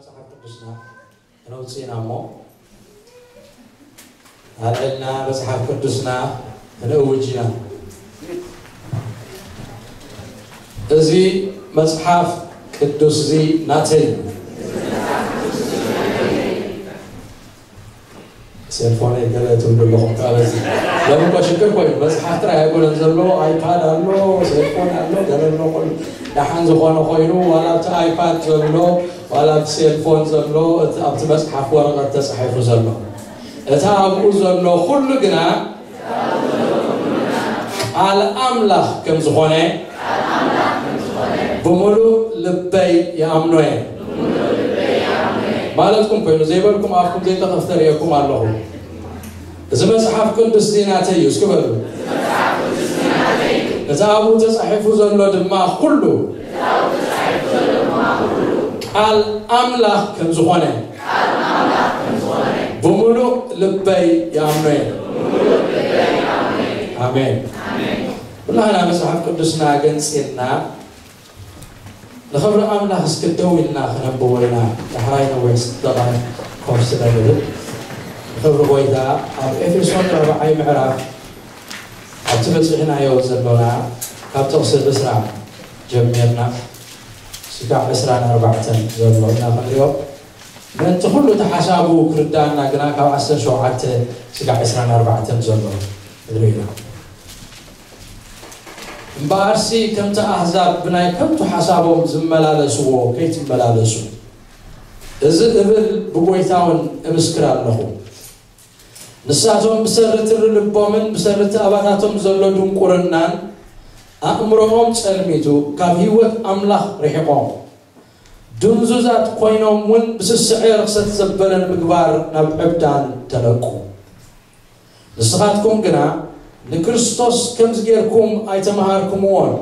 መጽሓፍ ቅዱስና ክነውጽእ ኢና እሞ፣ ኣልዕልና መጽሓፍ ቅዱስና ክንእውጅ ኢና። እዚ መጽሓፍ ቅዱስ እዚ ናተይ እዩ። ሴልፎነይ ገለ ትብሉ ኣለኹም። ካብ እዚ ሎሚ እኮ ሽግር ኮይኑ፣ መጽሓፍ ጥራይ ኣይኮነን ዘሎ፣ ኣይፓድ ኣሎ፣ ሴልፎን ኣሎ፣ ገለ ኣሎ። ኩሉ ደሓን ዝኾነ ኮይኑ፣ ዋላ ኣብቲ ኣይፓድ ዘሎ፣ ዋላ ኣብቲ ሴልፎን ዘሎ፣ እቲ ኣብቲ መጽሓፍ ወረቐት ተጻሒፉ ዘሎ፣ እቲ ኣብኡ ዘሎ ኩሉ ግና ቃል ኣምላኽ ከም ዝኾነ ብምሉእ ልበይ ይኣምኖ እየ። ማለትኩም ኮይኑ፣ ዘይበልኩም ኣፍኩም ዘይተኸፍተ ርእየኩም ኣለኹ። እዚ መጽሓፍ ቅዱስ እዚ ናተይ እዩ። እስኪ በሉ። እቲ ኣብኡ ተጻሒፉ ዘሎ ድማ ኩሉ ቃል ኣምላኽ ከም ዝኾነ ብምሉእ ልበይ ይኣምኖ እየ። ኣሜን። ኩላህና መጽሓፍ ቅዱስና ገንጺልና ንኽብሪ ኣምላኽ እስኪ ደው ኢልና ክነንብቦ ኢና። ዳሕራይ ነዊሕ ደቓይቕ ኮፍ ስለ ንብል፣ ንኽብሪ ጐይታ ኣብ ኤፌሶን ራብዓይ ምዕራፍ ኣብቲ በጺሕናዮ ዘሎና ካብ ጥቕሲ ዕስራ ጀሚርና ስጋዕ ዕስራን ኣርባዕተን ዘሎ ኢና ክንሪኦ። ምእንቲ ኩሉ እቲ ሓሳቡ ክርዳእና ግና ካብ ዓሰርተ ሸውዓተ ስጋዕ ዕስራን ኣርባዕተን ዘሎ ንርኢ ኢና። እምበኣርሲ ከምቲ ኣህዛብ ብናይ ከንቱ ሓሳቦም ዝመላለስዎ ከይትመላለሱ፣ እዚ እብል ብጐይታ እውን እምስክር ኣለኹ። ንሳቶም ብሰሪ ትሪ ልቦምን ብሰሪ እቲ ኣባታቶም ዘሎ ድንቁርናን ኣእምሮኦም ጸልሚቱ፣ ካብ ህይወት ኣምላኽ ርሒቖም፣ ድንዙዛት ኮይኖም እውን ብስስዐ ርኽሰት ዘበለ ንምግባር ናብ ዕብዳን ተለቁ። ንስኻትኩም ግና ንክርስቶስ ከምዚ ጌርኩም ኣይተመሃርኩምዎን።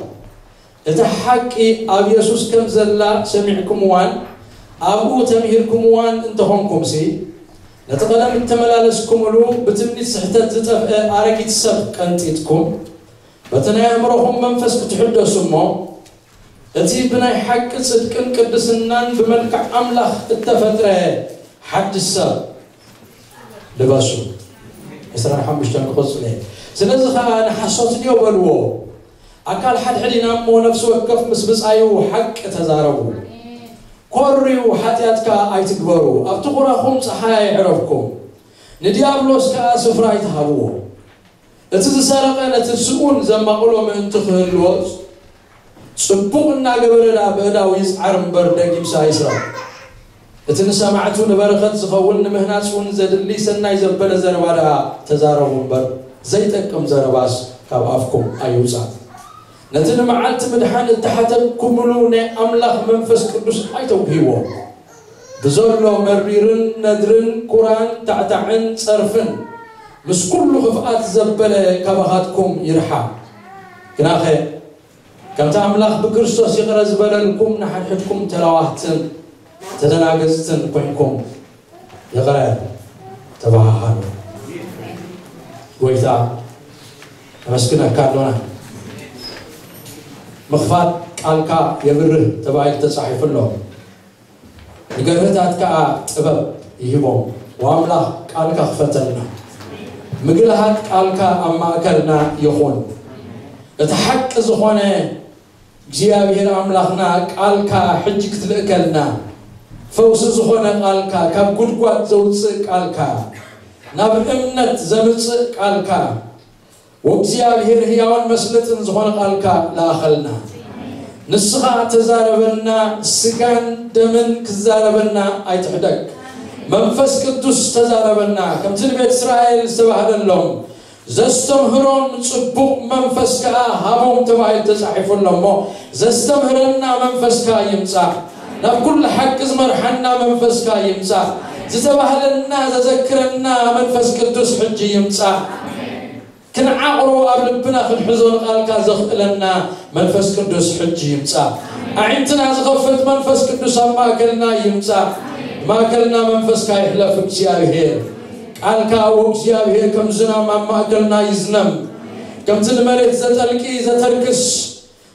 እታ ሓቂ ኣብ የሱስ ከም ዘላ ሰሚዕኩምዋን ኣብኡ ተምሂርኩምዋን እንተኾንኩምሲ፣ ነቲ ቀደም እተመላለስኩምሉ ብትምኒት ስሕተት ዝጠፍአ ኣረጊት ሰብ ቀንጢጥኩም፣ በቲ ናይ ኣእምሮኹም መንፈስ ክትሕደሱ እሞ፣ እቲ ብናይ ሓቂ ጽድቅን ቅድስናን ብመልክዕ ኣምላኽ እተፈጥረ ሓድሽ ሰብ ልበሱ። ዕስራን ሓሙሽተን ክቕጽል እየ። ስለዚ ኸኣ ንሓሶት ድዮ በልዎ፣ ኣካል ሓድሕድ ኢና እሞ ነፍሲ ወከፍ ምስ ብጻዩ ሓቂ ተዛረቡ። ኮርዩ ሓጢኣት ከኣ ኣይትግበሩ። ኣብቲ ኹራኹም ጸሓይ ኣይዕረፍኩም፣ ንዲያብሎስ ከኣ ስፍራ ኣይትሃብዎ። እቲ ዝሰረቐ ነቲ ስኡን ዘማቕሎ ምእንቲ ክህልዎ ጽቡቕ እናገበረ ደኣ ብእዳው ይጽዓር እምበር ደጊምሲ ኣይስረቕ። እቲ ንሰማዕቱ ንበረኸት ዝኸውን ንምህናጽ እውን ዘድሊ ሰናይ ዘበለ ዘረባ ደኣ ተዛረቡ እምበር ዘይጠቅም ዘረባስ ካብ ኣፍኩም ኣይውጻእ። ነቲ ንመዓልቲ ምድሓን እተሓተትኩምሉ ናይ ኣምላኽ መንፈስ ቅዱስ ኣይተውህይዎ። ብዘሎ መሪርን ነድርን ቁራን ታዕታዕን ጸርፍን ምስ ኩሉ ክፍኣት ዘበለ ካባኻትኩም ይርሓቕ። ግናኸ ከምቲ ኣምላኽ ብክርስቶስ ይቕረ ዝበለልኩም ንሓድሕድኩም ተላዋህትን ተደናገጽትን ኮይንኩም ይቕረ ተባሃሃሉ። ጐይታ ነመስግነካ ኣሎና። ምኽፋት ቃልካ የብርህ ተባሂሉ ተጻሒፉ ኣሎ። ንገርህታት ከኣ ጥበብ ይህቦም። ወኣምላኽ ቃልካ ክፈተልና፣ ምግልሃት ቃልካ ኣብ ማእከልና ይኹን። እቲ ሓቂ ዝኾነ እግዚኣብሔር ኣምላኽና ቃልካ ሕጂ ክትልእከልና፣ ፈውሲ ዝኾነ ቃልካ፣ ካብ ጉድጓድ ዘውፅእ ቃልካ፣ ናብ እምነት ዘምፅእ ቃልካ፣ ወእግዚኣብሔር ህያውን መስልጥን ዝኾነ ቃልካ ለኣኸልና። ንስኻ ተዛረበና፣ ስጋን ደምን ክዛረበና ኣይትሕደግ። መንፈስ ቅዱስ ተዛረበና፣ ከምቲ ንቤት እስራኤል ዝተባህለሎም፣ ዘስተምህሮም ጽቡቕ መንፈስ ከኣ ሃቦም ተባሂሉ ተጻሒፉ ኣሎ እሞ፣ ዘስተምህረና መንፈስካ ይምጻእ። ናብ ኩሉ ሓቂ ዝመርሓና መንፈስካ ይምጻእ። ዝተባህለና ዘዘክረና መንፈስ ቅዱስ ሕጂ ይምጻእ። ክንዓቕሮ ኣብ ልብና ክንሕዞ ንቓልካ ዘኽእለና መንፈስ ቅዱስ ሕጂ ይምጻእ። ኣዒንትና ዝኸፍት መንፈስ ቅዱስ ኣብ ማእከልና ይምጻእ። ማእከልና መንፈስካ ይሕለፍ እግዚኣብሔር። ቃልካ እግዚኣብሔር ከም ዝናም ኣብ ማእከልና ይዝነም። ከምቲ ንመሬት ዘጠልቂ ዘተርክስ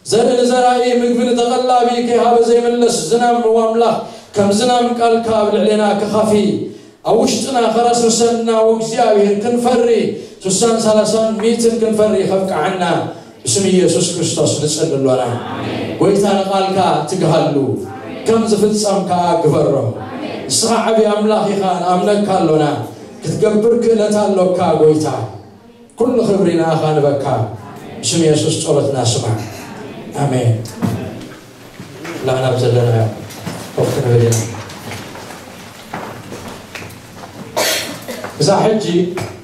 ዘርኢ ንዘራኢ ምግቢ ንተቐላቢ ከይሃበ ዘይምለስ ዝናም ኣምላኽ ከም ዝናም ቃልካ ኣብ ልዕሌና ክኻፊ፣ ኣብ ውሽጥና ከረስርሰና፣ ወእግዚኣብሔር ክንፈሪ፣ ስሳን ሰላሳን ሚእትን ክንፈሪ ከብቅዓና ብስም ኢየሱስ ክርስቶስ ንጽሊ ኣሎና። ጎይታ ንቓልካ ትግሃሉ፣ ከም ዝፍጸም ከኣ ግበሮ። ንስኻ ዓብዪ ኣምላኽ ኢኻ፣ ንኣምነካ ኣሎና። ክትገብር ክእለት ኣሎካ ጎይታ። ኩሉ ክብሪ ንኣኻ ንበካ። ብስም የሱስ ጸሎትና ስማዕ። ኣሜን። ላዕና ኣብ ዘለናዮ ኮፍ ክንብል ኢና። እዛ ሕጂ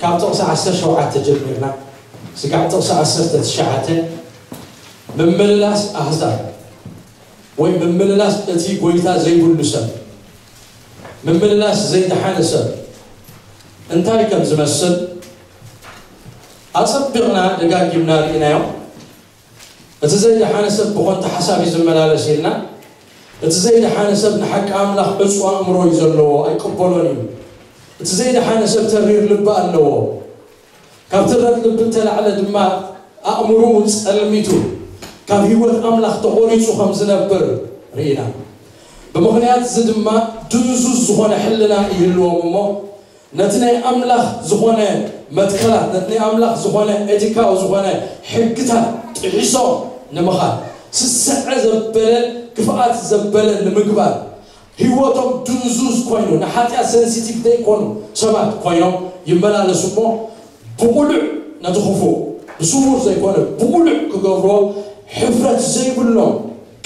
ካብ ጥቕሲ ዓሰርተ ሸውዓተ ጀሚርና ስጋዕ ጥቕሲ ዓሰርተ ትሽዓተ ምምልላስ ኣህዛብ ወይ ምምልላስ እቲ ጎይታ ዘይብሉ ሰብ፣ ምምልላስ ዘይደሓነ ሰብ እንታይ ከም ዝመስል ኣጸቢቕና ደጋጊምና ርኢናዮ። እቲ ዘይደሓነ ሰብ ብኾንታ ሓሳብ እዩ ዝመላለስ ኢልና፣ እቲ ዘይደሓነ ሰብ ንሓቂ ኣምላኽ ዕጹው ኣእምሮ እዩ ዘለዎ፣ ኣይቅበሎን እዩ። እቲ ዘይደሓነ ሰብ ተሪር ልቢ ኣለዎ። ካብ ተረር ልቢ እተላዕለ ድማ ኣእምሮኡ ጸልሚቱ ካብ ህይወት ኣምላኽ ተቖሪጹ ከም ዝነብር ርኢና። ብምኽንያት እዚ ድማ ድንዙዝ ዝኾነ ሕልና ይህልዎም እሞ ነቲ ናይ ኣምላኽ ዝኾነ መትከላት፣ ነቲ ናይ ኣምላኽ ዝኾነ ኤቲካዊ ዝኾነ ሕግታት ጥሒሶም ንምኻድ፣ ስስዐ ዘበለ ክፍኣት ዘበለ ንምግባር፣ ህይወቶም ድንዙዝ ኮይኑ ንሓጢኣት ሰንሲቲቭ ዘይኮኑ ሰባት ኮይኖም ይመላለሱ እሞ ብቑሉዕ ነቲ ክፉእ ብስውር ዘይኮነ ብቑሉዕ ክገብርዎ ሕፍረት ዘይብሎም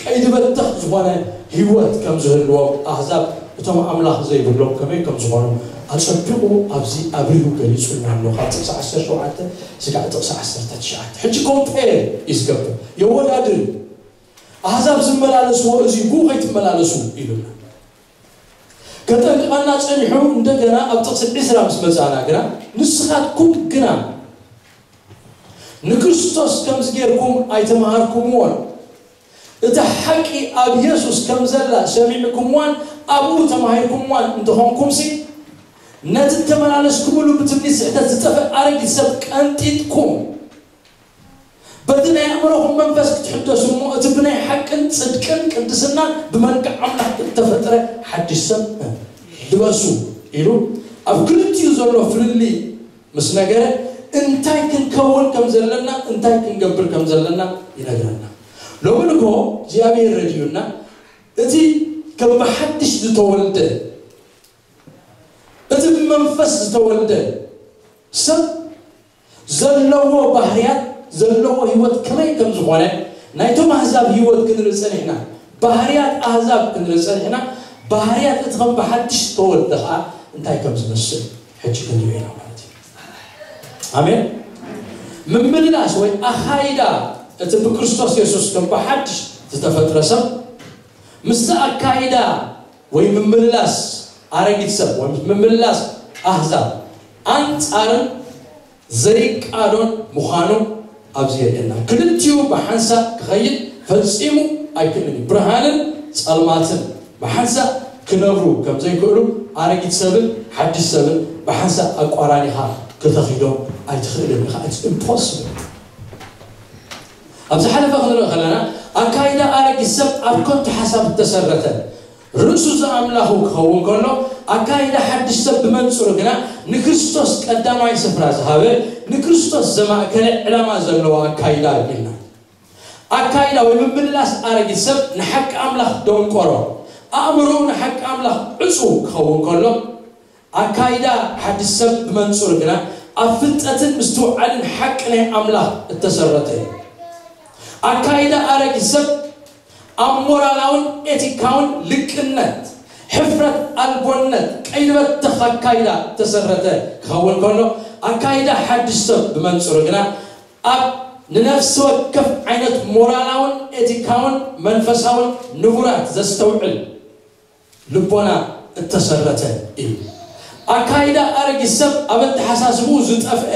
ቀይዲ በተኽ ዝኾነ ህይወት ከም ዝህልዎም ኣህዛብ እቶም ኣምላኽ ዘይብሎም ከመይ ከም ዝኾኑ ኣጸቢቑ ኣብዚ ኣብሪሁ ገሊጹልና ኣሎ። ካብ ጥቕሲ ዓሰርተ ሸውዓተ ስጋዕ ጥቕሲ ዓሰርተ ትሽዓተ። ሕጂ ኮምፔር እዩ ዝገብር፣ የወዳድር እዩ። ኣህዛብ ዝመላለስዎ እዚ ብኡ ከይትመላለሱ ኢሉና። ከጠንቅቐና ጸኒሑ እንደገና ኣብ ጥቕሲ ዕስራ ምስ መጻና ግና ንስኻትኩም ግና ንክርስቶስ ከምዚ ጌርኩም ኣይተማሃርኩምዎን፣ እታ ሓቂ ኣብ የሱስ ከም ዘላ ሰሚዕኩምዋን ኣብኡ ተማሂርኩምዋን እንተኾንኩምሲ፣ ነቲ እተመላለስኩምሉ ብትምኒት ስሕተት ዝጠፍእ ኣረጊት ሰብ ቀንጢጥኩም፣ በቲ ናይ ኣእምሮኹም መንፈስ ክትሕደሱ እሞ፣ እቲ ብናይ ሓቅን ጽድቅን ቅድስናን ብመልክዕ ኣምላኽ እተፈጥረ ሓድሽ ሰብ ልበሱ ኢሉ ኣብ ክልቲኡ ዘሎ ፍልልይ ምስ ነገረ፣ እንታይ ክንከውን ከም ዘለና፣ እንታይ ክንገብር ከም ዘለና ይነግረና። ሎሚ ንግሆ እግዚኣብሔር ረድዩና፣ እቲ ከም ብሓድሽ ዝተወልደ፣ እቲ ብመንፈስ ዝተወልደ ሰብ ዘለዎ ባህርያት፣ ዘለዎ ህይወት ከመይ ከም ዝኾነ ናይቶም ኣህዛብ ህይወት ክንርኢ ጸኒሕና፣ ባህርያት ኣህዛብ ክንርኢ ጸኒሕና፣ ባህርያት እቲ ከም ብሓድሽ ዝተወልደ ኸኣ እንታይ ከም ዝመስል ሕጂ ክንሪኦ ኢና ማለት እዩ። ኣሜን። ምምልላስ ወይ ኣኻይዳ እቲ ብክርስቶስ የሱስ ከም ብሓድሽ ዝተፈጥረ ሰብ ምስቲ ኣካይዳ ወይ ምምልላስ ኣረጊት ሰብ ወይ ምምልላስ ኣህዛብ ኣንጻርን ዘይቃዶን ምዃኑ ኣብዚ የርእየና። ክልቲኡ ብሓንሳእ ክኸይድ ፈጺሙ ኣይክእልን እዩ። ብርሃንን ጸልማትን ብሓንሳእ ክነብሩ ከም ዘይክእሉ፣ ኣረጊት ሰብን ሓድሽ ሰብን ብሓንሳእ ኣቋራኒኻ ክተኺዶም ኣይትኽእልን ኢኻ። It's impossible። ኣብ ዝሓለፈ ክንርኢ ከለና፣ ኣካይዳ ኣረጊት ሰብ ኣብ ከንቱ ሓሳብ እተሰረተ፣ ርእሱ ዘኣምላኹ ክኸውን ከሎ፣ ኣካይዳ ሓድሽ ሰብ ብመንጽሩ ግና ንክርስቶስ ቀዳማይ ስፍራ ዝሃበ፣ ንክርስቶስ ዘማእከለ ዕላማ ዘለዎ ኣካይዳ ኢልና። ኣካይዳ ወይ ምምልላስ ኣረጊት ሰብ ንሓቂ ኣምላኽ ደንቆሮ፣ ኣእምሮኡ ንሓቂ ኣምላኽ ዕጹው ክኸውን ከሎ፣ ኣካይዳ ሓድሽ ሰብ ብመንጽሩ ግና ኣብ ፍልጠትን ምስትውዓልን ሓቂ ናይ ኣምላኽ እተሰረተ እዩ። ኣካይዳ ኣረጊት ሰብ ኣብ ሞራላውን ኤቲካውን ልቅነት፣ ሕፍረት ኣልቦነት፣ ቀይዲ በተኽ ኣካይዳ እተሰረተ ክኸውን ከሎ፣ ኣካይዳ ሓድሽ ሰብ ብመንጽሩ ግና ኣብ ንነፍሲ ወከፍ ዓይነት ሞራላውን ኤቲካውን መንፈሳውን ንቡራት ዘስተውዕል ልቦና እተሰረተ እዩ። ኣካይዳ ኣረጊት ሰብ ኣብ ኣተሓሳስብኡ ዝጠፍአ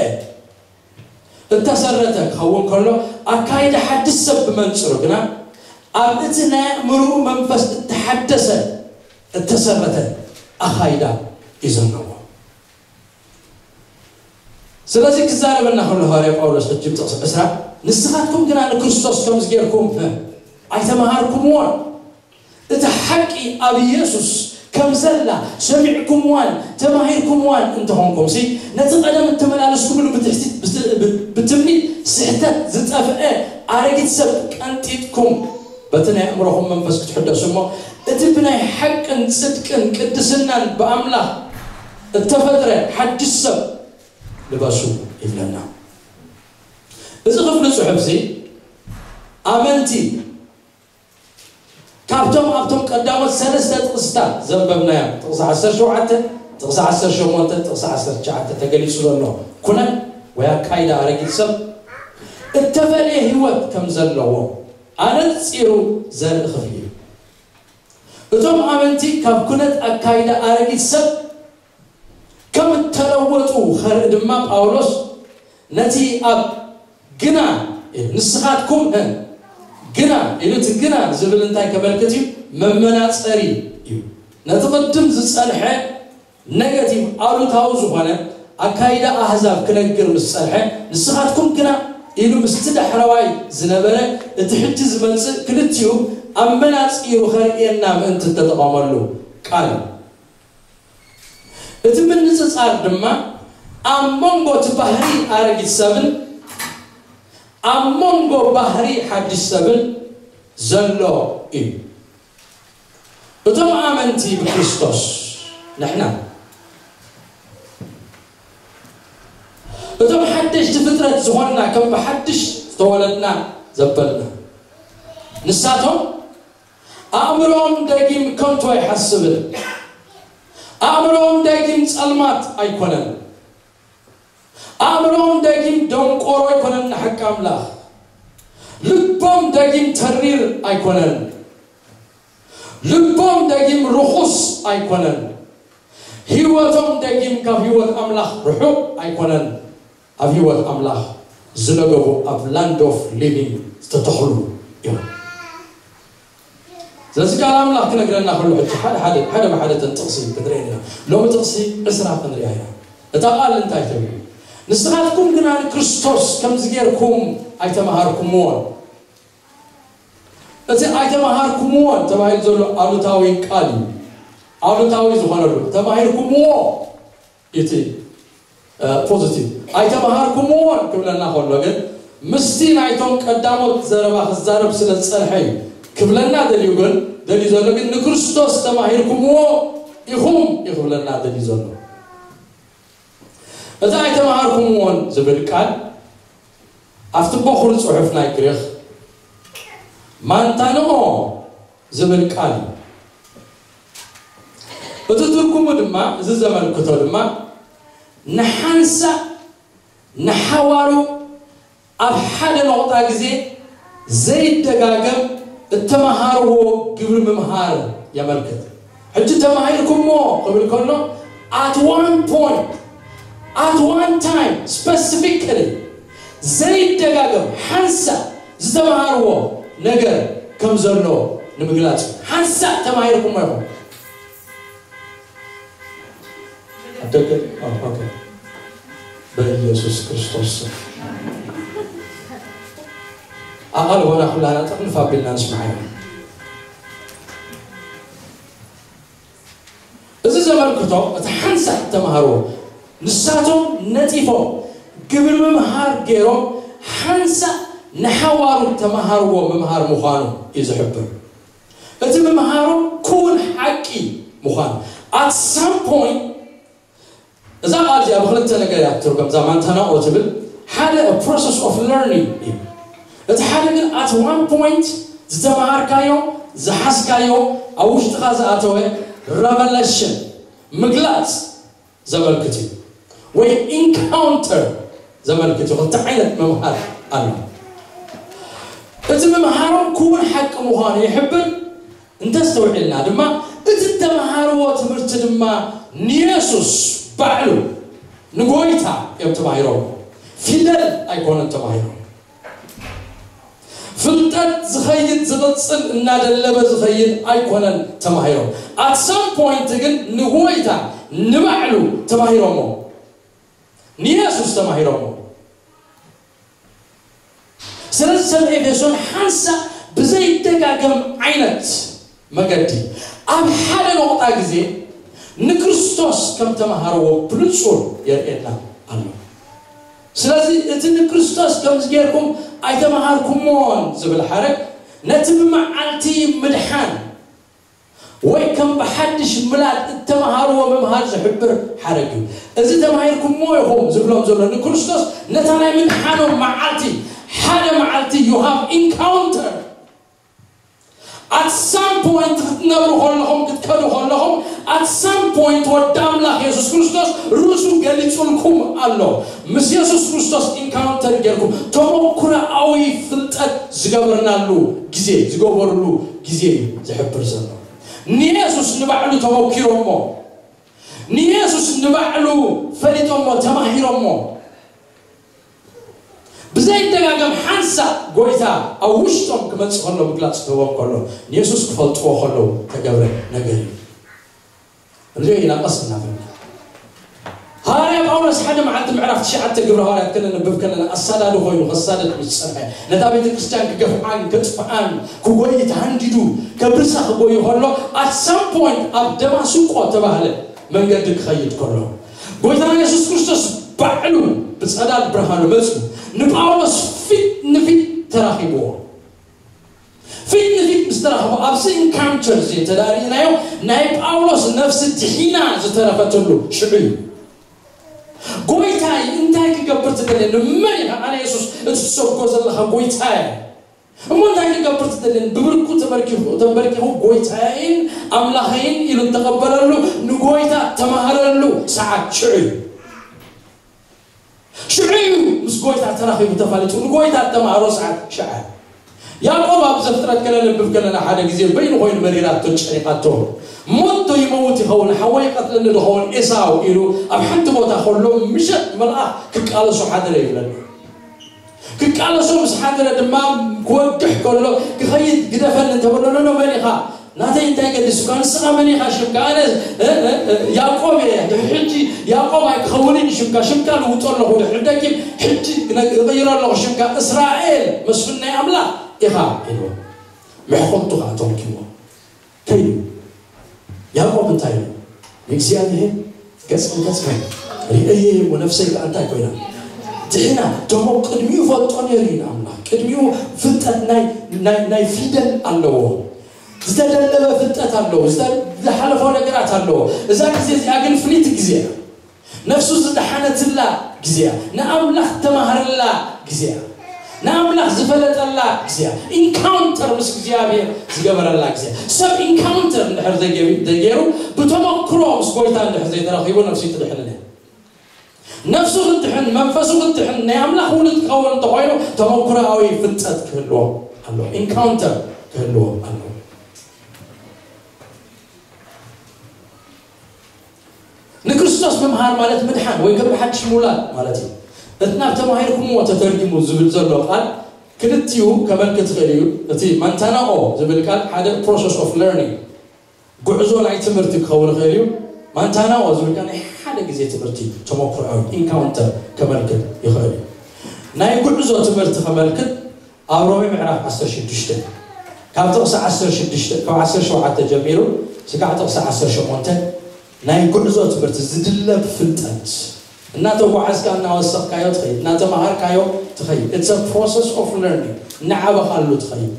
እተሰረተ ክኸውን ከሎ፣ ኣካይዳ ሓድሽ ሰብ ብመንጽሩ ግና ኣብ እቲ ናይ ኣእምሮኡ መንፈስ እተሓደሰ እተሰረተ ኣኻይዳ እዩ ዘለዎ። ስለዚ ክዛረበና ከሎ ሃዋርያ ጳውሎስ ሕጂ ጥቕሲ ዕስራ፣ "ንስኻትኩም ግና ንክርስቶስ ከምዚ ጌርኩም ኣይተመሃርኩምዎን፣ እታ ሓቂ ኣብ ኢየሱስ ከም ዘላ ሰሚዕኩምዋን ተማሂርኩምዋን እንተኾንኩምሲ፣ ነቲ ቀደም እተመላለስኩምሉ ብትሕቲ-፣ ብት-፣ ብ-፣ ብትምኒት ስሕተት ዝጠፍአ ኣረጊት ሰብ ቀንጢጥኩም፣ በቲ ናይ ኣእምሮኹም መንፈስ ክትሕደሱ እሞ፣ እቲ ብናይ ሓቅን ጽድቅን ቅድስናን ብኣምላኽ እተፈጥረ ሓድሽ ሰብ ልበሱ ይብለና። እዚ ክፍሊ ጽሑፍዚ ኣመንቲ ካብቶም ኣብቶም ቀዳሞት ሰለስተ ጥቕስታት ዘንበብናዮም፣ ጥቕሲ ዓሰርተ ሸውዓተ፣ ጥቕሲ ዓሰርተ ሸሞንተ፣ ጥቕሲ ዓሰርተ ትሽዓተ ተገሊጹ ዘሎ ኩነት ወይ ኣካይዳ ኣረጊት ሰብ እተፈልየ ህይወት ከም ዘለዎ ኣነጺሩ ዘርኢ ክፍሊ እዩ። እቶም ኣመንቲ ካብ ኩነት ኣካይዳ ኣረጊት ሰብ ከም እተለወጡ ኸርኢ ድማ ጳውሎስ ነቲ ኣብ ግና፣ ንስኻትኩም፣ እ፣ ግና ኢሉ እቲ ግና ዝብል እንታይ ከመልክት እዩ? መመናጸሪ እዩ። ነቲ ቅድም ዝጸንሐ ኔጋቲቭ፣ ኣሉታዊ ዝኾነ ኣካይዳ ኣህዛብ ክነግር ምስ ጸንሐ፣ ንስኻትኩም ግና ኢሉ ምስቲ ዳሕረዋይ ዝነበረ እቲ ሕጂ ዝመጽእ ክልቲኡ ኣመናጺሩ ከርእየና ምእንቲ እተጠቐመሉ ቃል እዩ። እቲ ምንጽጻር ድማ ኣብ መንጎ እቲ ባህሪ ኣረጊት ሰብን ኣብ መንጎ ባህሪ ሓድሽ ሰብን ዘሎ እዩ። እቶም ኣመንቲ ብክርስቶስ ንሕና፣ እቶም ሓደሽቲ ፍጥረት ዝኾንና፣ ከም ብሓድሽ ዝተወለድና ዘበልና፣ ንሳቶም ኣእምሮኦም ደጊም ከንቱ ኣይሓስብን። ኣእምሮኦም ደጊም ጸልማት ኣይኮነን። ኣእምሮኦም ደጊም ደንቆሮ ኣይኮነን ንሓቂ ኣምላኽ። ልቦም ደጊም ተሪር ኣይኮነን። ልቦም ደጊም ርኹስ ኣይኮነን። ህይወቶም ደጊም ካብ ህይወት ኣምላኽ ርሑቕ ኣይኮነን። ኣብ ህይወት ኣምላኽ ዝለገቡ፣ ኣብ ላንድ ኦፍ ሊቪንግ ዝተተኽሉ እዮም። ስለዚ ቃል ኣምላኽ ክነግረና ከሎ፣ ሕጂ ሓደ ሓደ፣ ሓደ ብሓደ እተን ጥቕሲ ክንርኢ ኢና። ሎሚ ጥቕሲ ዕስራ ክንሪኣ ኢና። እታ ቃል እንታይ ትብል? "ንስኻትኩም ግና ንክርስቶስ ከምዚ ጌርኩም ኣይተማሃርኩምዎን።" እቲ "ኣይተማሃርኩምዎን" ተባሂሉ ዘሎ ኣሉታዊ ቃል እዩ። ኣሉታዊ ዝኾነሉ፣ "ተማሂርኩምዎ" እቲ፣ እ፣ ፖዚቲቭ። "ኣይተማሃርኩምዎን" ክብለና ከሎ ግን፣ ምስቲ ናይቶም ቀዳሞት ዘረባ ክዛረብ ስለ ዝጸንሐ እዩ ክብለና ደልዩ። ግን ደልዩ ዘሎ ግን፣ "ንክርስቶስ ተማሂርኩምዎ ኢኹም" እዩ ክብለና ደልዩ ዘሎ። እቲ "ኣይተማሃርኩምዎን" ዝብል ቃል ኣብቲ በኹሪ ጽሑፍ ናይ ግሪኽ ማንታንኦ ዝብል ቃል እዩ። እቲ ትርጉሙ ድማ፣ እዚ ዘመልክቶ ድማ፣ ንሓንሳእ ንሓዋሩ ኣብ ሓደ ነቑጣ ግዜ ዘይደጋገም እተመሃርዎ ግብሪ ምምሃር የመልክት። ሕጂ "ተማሂርኩሞ" ክብል ከሎ፣ at one point, at one time, specifically ዘይደጋገም ሓንሳእ ዝተመሃርዎ ነገር ከም ዘሎ ንምግላጽ እዩ። ሓንሳእ ተማሂርኩሞ ኢኹም። ኣብ ደገ፣ ኦ፣ ኦኬ። በኢየሱስ ክርስቶስ ስም። ኣቓልቦና ኩላና ጥርንፍ ኣቢልና ንስማዕ ኢና። እዚ ዘመልክቶ፣ እቲ ሓንሳእ ተማሃርዎ፣ ንሳቶም ነጢፎም ግብሪ ምምሃር ገይሮም፣ ሓንሳእ ንሓዋሩ ተማሃርዎ ምምሃር ምዃኑ እዩ ዝሕብር። እቲ ምምሃሮም ክውን ሓቂ ምዃኑ። At some point፣ እዛ ቃል እዚኣ ብኽልተ ነገር እያ ትትርጎም። እዛ ማንታናኦ ትብል፣ ሓደ ፕሮሰስ ኦፍ ለርኒንግ እዩ። እቲ ሓደ ግን፣ at one point፣ ዝተምሃርካዮ፣ ዝሓዝካዮ፣ ኣብ ውሽጥኻ ዝኣተወ ረቨለሽን፣ ምግላጽ ዘመልክት እዩ፣ ወይ ኢንካውንተር ዘመልክት እዩ። ክልተ ዓይነት ምምሃር ኣሎ። እቲ ምምሃሮም ክውን ሓቂ ምዃኑ ይሕብር። እንተስተውዒልና ድማ፣ እቲ እተምሃርዎ ትምህርቲ ድማ ንየሱስ ባዕሉ፣ ንጎይታ እዮም ተማሂሮም። ፊደል ኣይኮነን ተማሂሮም። ፍልጠት ዝኸይድ ዝቕጽል፣ እናደለበ ዝኸይድ ኣይኮነን ተማሂሮም። At some point ግን ንጎይታ ንባዕሉ ተማሂሮሞ፣ ንየሱስ ተማሂሮሞ። ስለዚ ሰብ ኤፌሶን ሓንሳእ ብዘይደጋገም ዓይነት መገዲ ኣብ ሓደ ነቑጣ ግዜ ንክርስቶስ ከም ተማሃርዎ ብንጹር የርእየና ኣሎ። ስለዚ እቲ ንክርስቶስ ከምዚ ጌርኩም ኣይተማሃርኩምዎን ዝብል ሓረግ ነቲ ብመዓልቲ ምድሓን ወይ ከም ብሓድሽ ምላድ እተማሃርዎ ምምሃር ዝሕብር ሓረግ እዩ። እዚ ተማሂርኩምዎ ኢኹም ዝብሎም ዘሎ ንክርስቶስ ነታ ናይ ምድሓኖም መዓልቲ ሓደ መዓልቲ you have encounter at some point ክትነብሩ ከለኹም ክትከዱ ከለኹም at some point ወዲ ኣምላኽ የሱስ ክርስቶስ ርእሱ ገሊጹልኩም ኣሎ። ምስ የሱስ ክርስቶስ ኢንካውንተር ጌርኩም ተመኩሮኣዊ ፍልጠት ዝገበርናሉ ግዜ ዝገበርሉ ግዜ እዩ ዝሕብር ዘሎ። ንየሱስ ንባዕሉ ተመኪሮሞ ንየሱስ ንባዕሉ ፈሊጦሞ ተማሂሮሞ ብዘይደጋገም ሓንሳእ ጎይታ ኣብ ውሽጦም ክመጽእ ከሎ ምግላጽ ክህቦም ከሎ ንየሱስ ክፈልጥዎ ከለዉ ተገብረ ነገር እዩ። ንሪኦ ኢና ቀስ እናበልና። ሃዋርያ ጳውሎስ ሓደ መዓልቲ ምዕራፍ ትሽዓተ ግብረ ሃዋርያት ከነንብብ ከለና ኣሳዳዲ ኮይኑ ከሳደድ ምስ ጸንሐ ነታ ቤተ ክርስቲያን ክገፍዓን ከጥፍኣን ክጎይ ተሃንዲዱ ከብርሳ ክጎይ ከሎ at some point ኣብ ደማስቆ ተባህለ መንገዲ ክኸይድ ከሎ ጎይታና የሱስ ክርስቶስ ባዕሉ ብጸዳል ብርሃኑ መጽኡ ንጳውሎስ ፊት ንፊት ተራኺብዎ። ፊት ንፊት ምስ ተራኸቡ ኣብዚ ኢንካውንተር እዚ እንተ ደኣ ርኢናዮ ናይ ጳውሎስ ነፍሲ ድሒና ዝተረፈትሉ ሽዑ እዩ። ጎይታይ እንታይ ክገብር ትደልየኒ? መን ኢኻ ኣነ የሱስ እቲ ትሰብኮ ዘለኻ ጎይታይ እሞ እንታይ ክገብር ትደልየኒ? ብብርኩ ተበርኪኹ ተንበርኪኹ ጎይታይን ኣምላኸይን ኢሉ እንተቐበለሉ ንጎይታ ተማህረሉ ሰዓት ሽዑ እዩ። ሽዑ እዩ ምስ ጎይታ ተራኺቡ ተፋሊጡ ንጎይታ ተማህሮ ሰዓት ሽዓ። ያዕቆብ ኣብ ዘፍጥረት ከነንብብ ከለና ሓደ ግዜ በይኑ ኮይኑ መሪራቶ ጨኒቓቶ ሞት ዶ ይመውት ይኸውን ሓወይ ይቐትለኒ ዝኸውን ኤሳው ኢሉ ኣብ ሓንቲ ቦታ ከሎ ምሸት መልኣኽ ክቃለሶ ሓደረ ይብለና። ክቃለሶ ምስ ሓደረ ድማ ክወግሕ ከሎ ክኸይድ ግደፈኒ እንተበሎ ኖ መን ኢኻ ናተይ እንታይ ገዲሱካ ንስኻ መን ኢኻ ሽምካ ኣነ ያዕቆብ እየ ድሕጂ ያዕቆብ ኣይክኸውንን ሽምካ ሽምካ ልውጦ ኣለኹ ድሕሪ ደጊም ሕጂ እቕይሮ ኣለኹ ሽምካ እስራኤል መስፍን ናይ ኣምላኽ ኢኻ ኢልዎ። ምሕኹምቱ ከዓ ተንኪዎ ከይዱ። ያዕቆብ እንታይ ኢሉ? ንእግዚኣብሔር ገጽ ንገጽ ርአየ እሞ ነፍሰይ ከዓ እንታይ ኮይና ድሕና ደሞ ቅድሚኡ ፈልጦ ነይሩ እዩ ንኣምላኽ ቅድሚኡ ፍልጠት ናይ ፊደል ኣለዎ። ዝተደለበ ፍልጠት ኣለዎ። ዝሓለፎ ነገራት ኣለዎ። እዛ ግዜ እዚኣ ግን ፍልይቲ ግዜ እያ። ነፍሱ ዝደሓነትላ ግዜ እያ። ንኣምላኽ ዝተማህረላ ግዜ እያ። ንኣምላኽ ዝፈለጠላ ግዜ እያ። ኢንካውንተር ምስ እግዚኣብሔር ዝገበረላ ግዜ እያ። ሰብ ኢንካውንተር እንድሕር ዘይገቢ- ዘይገይሩ ብተመክሮ ምስ ጎይታ እንድሕር ዘይተረኺቡ ነፍሱ ይትድሕንን እያ። ነፍሱ ክትድሕን መንፈሱ ክትድሕን ናይ ኣምላኽ ውሉድ ክኸውን እንተኾይኑ ተመክሮኣዊ ፍልጠት ክህልዎ ኣለዎ። ኢንካውንተር ክህልዎ ኣለዎ። ንክርስቶስ ምምሃር ማለት ምድሓን ወይ ከም ብሓድሽ ምውላድ ማለት እዩ። እቲ ናብ ተማሂርኩምዎ ተተርጊሙ ዝብል ዘሎ ቃል ክልቲኡ ከመልክት ይኽእል እዩ። እቲ ማንታናኦ ዝብል ቃል ሓደ process of learning ጉዕዞ ናይ ትምህርቲ ክኸውን ይኽእል እዩ። ማንታናኦ ዝብል ቃል ናይ ሓደ ግዜ ትምህርቲ ተመክሮኣዊ ኢንካውንተር ከመልክት ይኽእል እዩ። ናይ ጉዕዞ ትምህርቲ ከመልክት ኣብ ሮሜ ምዕራፍ ዓሰርተ ሽዱሽተ ካብ ጥቕሲ ዓሰርተ ሽዱሽተ ካብ ዓሰርተ ሸውዓተ ጀሚሩ ስጋዕ ጥቕሲ ዓሰርተ ሸሞንተ ናይ ጉዕዞ ትምህርቲ ዝድለብ ፍልጠት እናተጓዓዝካ እናወሰኽካዮ ትኸይድ እናተማሃርካዮ ትኸይድ it's a process of learning እናዓበኻሉ ትኸይድ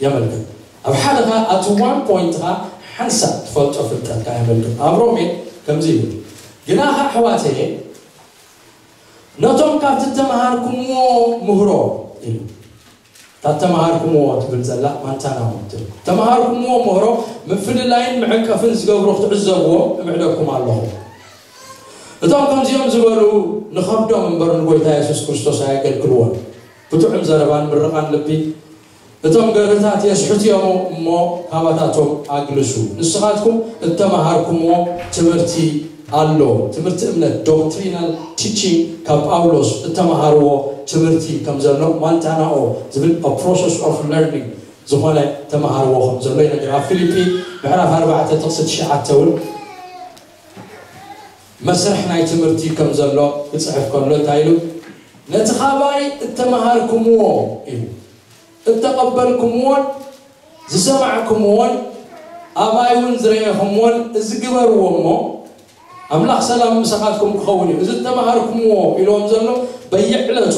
የመልክት። ኣብ ሓደ ከኣ at one point ከኣ ሓንሳብ ትፈልጦ ፍልጠት ከኣ የመልክት። ኣብ ሮሜ ከምዚ ይብል ግና ከኣ ኣሕዋተየ ነቶም ካብቲ እተመሃርኩምዎ ምህሮ ኢሉ እታ እተመሃርኩምዎ ትብል ዘላ ማንታናሞ ትብል እተመሃርኩምዎ ምህሮ ምፍልላይን ምዕንቀፍን ዝገብሩ ክትዕዘብዎም እምዕደኩም ኣለኹ። እቶም ከምዚኦም ዝበሉ ንኸብዶም እምበር ንጎይታ የሱስ ክርስቶስ ኣየገልግልዎን። ብጥዑም ዘረባን ምርቓን ልቢ እቶም ገርህታት የስሕቱ እዮም እሞ ካባታቶም ኣግልሱ። ንስኻትኩም እተመሃርኩምዎ ትምህርቲ ኣሎ። ትምህርቲ እምነት doctrinal teaching ካብ ጳውሎስ እተመሃርዎ ትምህርቲ ከም ዘሎ ማንታናኦ ዝብል a process of learning ዝኾነ ተመሃርዎ ከም ዘሎ ይነግር። ኣብ ፊልጲ ምዕራፍ ኣርባዕተ ጥቕሲ ትሽዓተ እውን መስርሕ ናይ ትምህርቲ ከም ዘሎ ክፅሕፍ ከሎ እንታይ ኢሉ ነቲ ካባይ እተመሃርኩምዎ እዩ እተቐበልኩምዎን ዝሰማዕኩምዎን ኣባይ እውን ዝረኤኹምዎን እዚ ግበርዎ እሞ ኣምላኽ ሰላም ምሳኻትኩም ክኸውን እዩ። እዚ እተማሃርኩምዎ ኢልዎም ዘሎ በየዕለቱ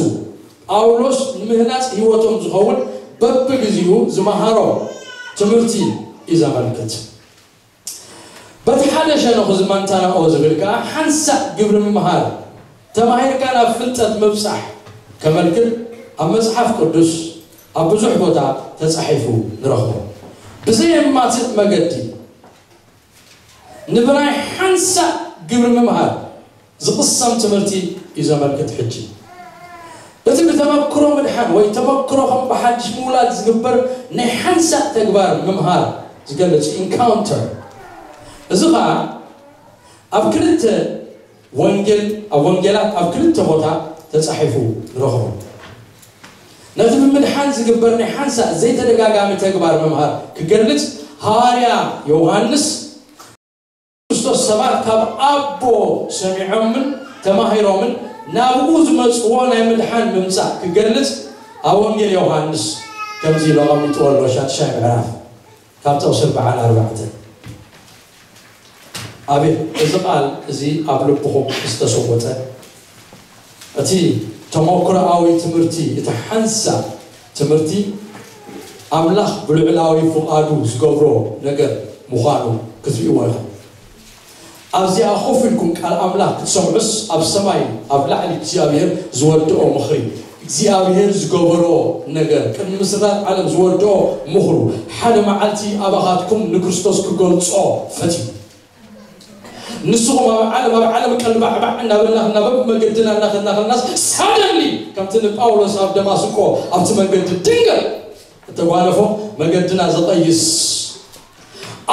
ጳውሎስ ንምህናጽ ህይወቶም ዝኸውን በብግዜኡ ዝመሃሮ ትምህርቲ እዩ ዘመልክት። በቲ ሓደ ሸነኹ እዚ ማንታናኦ ዝብል ከኣ ሓንሳእ ግብሪ ምምሃር ተማሂርካ ናብ ፍልጠት ምብጻሕ ከመልክት ኣብ መጽሓፍ ቅዱስ ኣብ ብዙሕ ቦታ ተጻሒፉ ንረኽቦ። ብዘየማትእ መገዲ ንብናይ ሓንሳእ ግብሪ ምምሃር ዝቕሰም ትምህርቲ እዩ ዘመልክት። ሕጂ እቲ ብተመክሮ ምድሓን ወይ ተመክሮ ከም ብሓድሽ ምውላድ ዝግበር ናይ ሓንሳእ ተግባር ምምሃር ዝገልጽ ኢንካውንተር። እዚ ኸኣ ኣብ ክልተ ወንጌል ኣብ ወንጌላት ኣብ ክልተ ቦታ ተጻሒፉ ንረኽቦ። ነቲ ብምድሓን ዝግበር ናይ ሓንሳእ ዘይተደጋጋሚ ተግባር ምምሃር ክገልጽ ሃዋርያ ዮሃንስ ክርስቶስ ሰባት ካብ ኣቦ ሰሚዖምን ተማሂሮምን ናብኡ ዝመጽዎ ናይ ምድሓን ምምጻእ ክገልጽ ኣብ ወንጌል ዮሃንስ ከምዚ ኢሉ ኣቐሚጥዎ ኣሎ። ሻድሻይ ምዕራፍ ካብ ጥቕሲ ኣርብዓ ንኣርባዕተ። ኣቤት እዚ ቃል እዚ ኣብ ልብኹም ዝተሰወጠ እቲ ተመክሮኣዊ ትምህርቲ፣ እቲ ሓንሳእ ትምህርቲ ኣምላኽ ብልዑላዊ ፍቓዱ ዝገብሮ ነገር ምዃኑ ክትርእይዎ ኢኹም። ኣብዚኣ ኮፍ ኢልኩም ቃል ኣምላኽ ክትሰምዑስ ኣብ ሰማይ ኣብ ላዕሊ እግዚኣብሔር ዝወደኦ ምኽሪ፣ እግዚኣብሔር ዝገበሮ ነገር፣ ቅድሚ ምስራት ዓለም ዝወደኦ ምኽሩ ሓደ መዓልቲ ኣባኻትኩም ንክርስቶስ ክገልጾ ፈትዩ። ንስኹም ኣብ ዓለም ኣብ ዓለም ቀልባዕባዕ እናበልና እና በብመገድና እናኸድና ከለናስ ሳደኒ ከምቲ ንጳውሎስ ኣብ ደማስቆ ኣብቲ መንገዲ ድንገት እተጓነፎ መገድና ዝቐይስ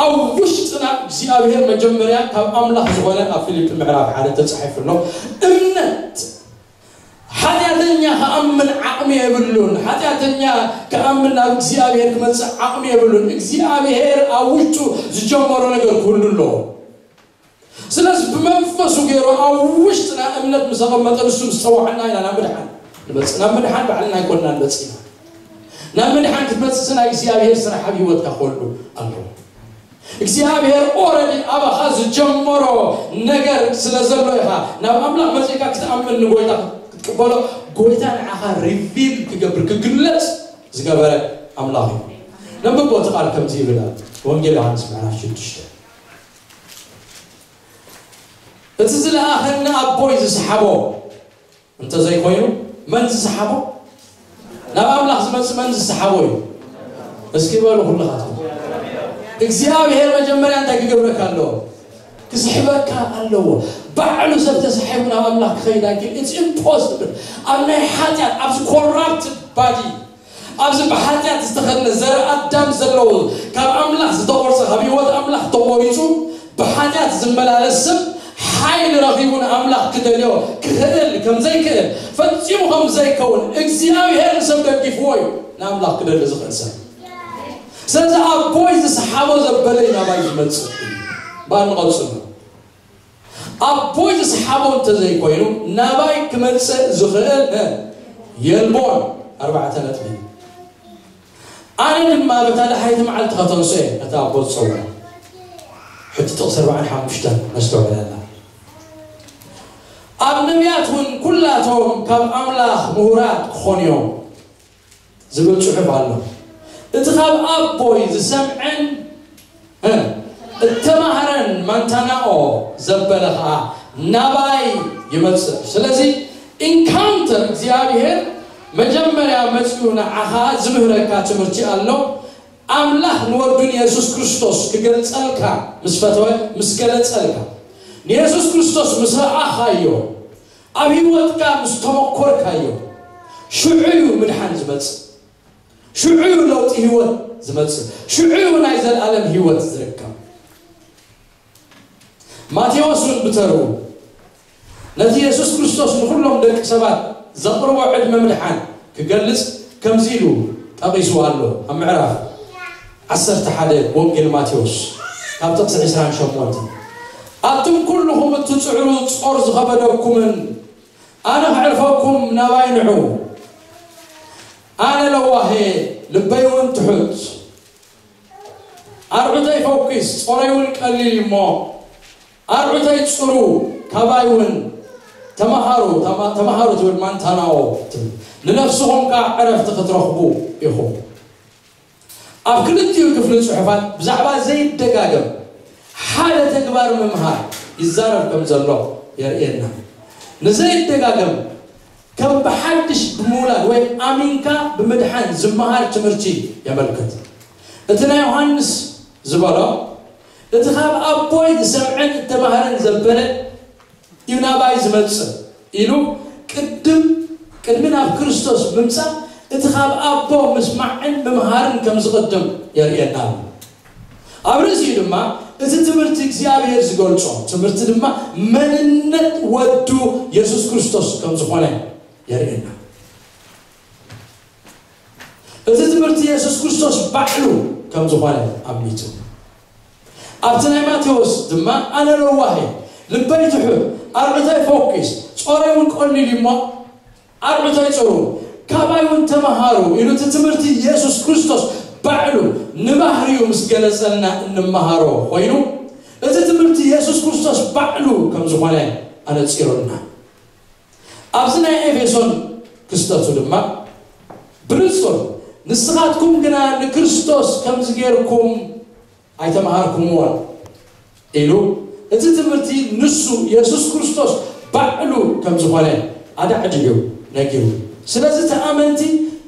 ኣብ ውሽጥና እግዚኣብሔር መጀመርያ ካብ ኣምላኽ ዝኾነ ኣብ ፊልጲ ምዕራፍ ሓደ ተጻሒፉ ኣሎ። እምነት ሓጢኣተኛ ክኣምን ዓቕሚ የብሉን። ሓጢኣተኛ ክኣምን ናብ እግዚኣብሔር ክመጽእ ዓቕሚ የብሉን። እግዚኣብሔር ኣብ ውሽጡ ዝጀመሮ ነገር ክህሉ ኣለዎ። ስለዚ ብመንፈሱ ገይሩ ኣብ ውሽጥና እምነት ምስ ኣቐመጠ ንሱ ምስ ጸዋዕና ኢና ናብ ምድሓን ንመጽእ። ናብ ምድሓን ባዕልና ኣይኮንና ንመጽእ ኢና። ናብ ምድሓን ክትመጽእ ናይ እግዚኣብሔር ስራሕ ኣብ ህይወትካ ክህሉ ኣለዎ። እግዚኣብሔር ኦረዲ ኣባኻ ዝጀመሮ ነገር ስለ ዘሎ ኢኻ ናብ ኣምላኽ መጺእካ ክትኣምን ንጎይታ ክትቅበሎ። ጎይታ ንዓኻ ሪቪል ክገብር ክግለጽ ዝገበረ ኣምላኽ እዩ። ነንብቦ እቲ ቃል ከምዚ ይብል ኣብ ወንጌል ዮሃንስ ምዕራፍ ሽዱሽተ። እቲ ዝለኣኸኒ ኣቦይ ዝሰሓቦ እንተዘይኮይኑ መን ዝሰሓቦ? ናብ ኣምላኽ ዝመጽእ መን ዝሰሓቦ እዩ? እስኪ በሉ ኩልኻትኩም። እግዚኣብሔር መጀመርያ እንታይ ክገብረካ ኣለዎ? ክስሕበካ ኣለዎ። ባዕሉ ሰብ ተሳሒቡ ናብ ኣምላኽ ክኸይድ ኣይክእል። It's impossible። ኣብ ናይ ሓጢኣት ኣብዚ ኮራፕትድ ባዲ ኣብዚ ብሓጢኣት ዝተኸድነ ዘር ኣዳም ዘለዎ ካብ ኣምላኽ ዝተቆርጸ ካብ ህይወት ኣምላኽ ተቆሪጹ ብሓጢኣት ዝመላለስ ሰብ ሓይሊ ረኺቡ ንኣምላኽ ክደልዮ ክኽእል ከም ዘይክእል ፈጺሙ ከም ዘይከውን እግዚኣብሔር ንሰብ ደጊፍዎ እዩ። ንኣምላኽ ክደሊ ዝኽእል ሰብ ስለዚ ኣቦይ ዝሰሓቦ ዘበለ እዩ ናባይ ዝመጽእ። ባር ንቐጽሎ ኣቦይ ዝሰሓቦ እንተዘይኮይኑ ናባይ ክመጽእ ዝኽእል የልቦን። ኣርባዕተ ነጥቢ ኣነ ድማ በታ ደሓይቲ መዓልቲ ከተንሶ እየ ነቲ ኣቦ ዝጸውዖ። ሕጂ ጥቕሲ ኣርባዓን ሓሙሽተን ነስተውዕለላ። ኣብ ነቢያት እውን ኩላቶም ካብ ኣምላኽ ምሁራት ክኾኑ እዮም ዝብል ጽሑፍ ኣሎ። እቲ ካብ ኣቦይ ዝሰምዐን እተማህረን ማንታናኦ ዘበለ ኸዓ ናባይ ይመጽእ። ስለዚ ኢንካውንተር እግዚኣብሔር መጀመርያ መጺኡ ንዓኻ ዝምህረካ ትምህርቲ ኣሎ። ኣምላኽ ንወዱ ንየሱስ ክርስቶስ ክገልጸልካ ምስ ፈተወ ምስ ገለጸልካ ንየሱስ ክርስቶስ ምስ ረኣኻዮ ኣብ ህይወትካ ምስ ተመኮርካዮ ሽዑ እዩ ምድሓን ዝመጽእ። ሽዑ እዩ ለውጢ ህይወት ዝመጽእ። ሽዑ እዩ ናይ ዘለኣለም ህይወት ዝርከብ። ማቴዎስ እውን ብተርኡ ነቲ የሱስ ክርስቶስ ንኹሎም ደቂ ሰባት ዘቕርቦ ዕድመ ምድሓን ክገልጽ ከምዚ ኢሉ ጠቒሱ ኣሎ። ኣብ ምዕራፍ ዓሰርተ ሓደ ወንጌል ማቴዎስ ካብ ጥቕሲ ዕስራን ሸሞንተን ኣቱም ኩልኹም እትጽዕሩ ጾር ዝኸበደኩምን ኣነ ከዕርፈኩም ናባይ ንዑ ኣነ ለዋህ እየ ልበይ እውን ትሑት ኣርዑተይ ፈኲስ፣ ጾረይ እውን ቀሊል እዩ እሞ፣ ኣርዑተይ ጽሩ፣ ካባይ እውን ተማሃሩ፣ ተማ-፣ ተማሃሩ ትብል ማንታናዎ ትብል። ንነፍስኹም ከኣ ዕረፍቲ ክትረኽቡ ኢኹም። ኣብ ክልቲኡ ክፍሊ ጽሑፋት ብዛዕባ ዘይደጋገም ሓደ ተግባር ምምሃር ይዛረብ ከም ዘሎ የርእየና። ንዘይደጋገም ከም ብሓድሽ ብምውላድ ወይ ኣሚንካ ብምድሓን ዝመሃር ትምህርቲ የመልክት። እቲ ናይ ዮሃንስ ዝበሎ፣ እቲ ካብ ኣቦይ ዝሰምዐን እተማህረን ዘበለ እዩ ናባይ ዝመጽእ ኢሉ ቅድም ቅድሚ ናብ ክርስቶስ ምምጻእ እቲ ካብ ኣቦ ምስማዕን ምምሃርን ከም ዝቕድም የርእየና ኣሎ። ኣብ ርእሲኡ ድማ እቲ ትምህርቲ እግዚኣብሔር ዝገልጾ ትምህርቲ ድማ መንነት ወዱ የሱስ ክርስቶስ ከም ዝኾነ የርእየና። እቲ ትምህርቲ የሱስ ክርስቶስ ባዕሉ ከም ዝኾነ ኣሚቱ። ኣብቲ ናይ ማቴዎስ ድማ ኣነ ለዋህ እየ፣ ልበይ ትሑት፣ ኣርዑተይ ፈኲስ፣ ጾረይ እውን ቀሊል እዩ እሞ ኣርዑተይ ጽሩ፣ ካባይ እውን ተመሃሩ ኢሉ እቲ ትምህርቲ የሱስ ክርስቶስ ባዕሉ ንባህሪኡ ምስ ገለጸልና እንመሃሮ ኮይኑ፣ እቲ ትምህርቲ የሱስ ክርስቶስ ባዕሉ ከም ዝኾነ ኣነጺሩልና። ኣብዚ ናይ ኤፌሶን ክስተቱ ድማ ብንጹር፣ ንስኻትኩም ግና ንክርስቶስ ከምዚ ጌርኩም ኣይተምሃርኩምዎን ኢሉ፣ እቲ ትምህርቲ ንሱ የሱስ ክርስቶስ ባዕሉ ከም ዝኾነ ኣዳዕዲዑ ነጊሩ። ስለዚ እቲ ኣመንቲ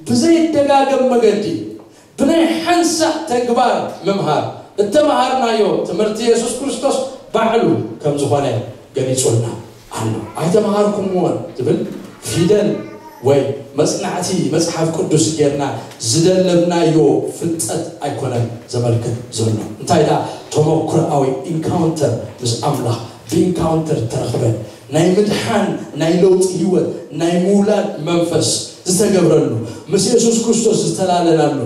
ብዘይደጋገም መገዲ ብናይ ሓንሳእ ተግባር ምምሃር እተምሃርናዮ ትምህርቲ የሱስ ክርስቶስ ባዕሉ ከም ዝኾነ ገሊጹልና ኣሎ። ኣይተምሃርኩምዎን ዝብል ፊደል ወይ መጽናዕቲ መጽሓፍ ቅዱስ ጌርና ዝደለብናዮ ፍልጠት ኣይኮነን ዘመልክት ዘሎ። እንታይ ደኣ ተመኩሮኣዊ ኢንካውንተር ምስ ኣምላኽ ብኢንካውንተር ተረኽበ ናይ ምድሓን ናይ ለውጢ ህይወት ናይ ምውላድ መንፈስ ዝተገብረሉ ምስ የሱስ ክርስቶስ ዝተላለናሉ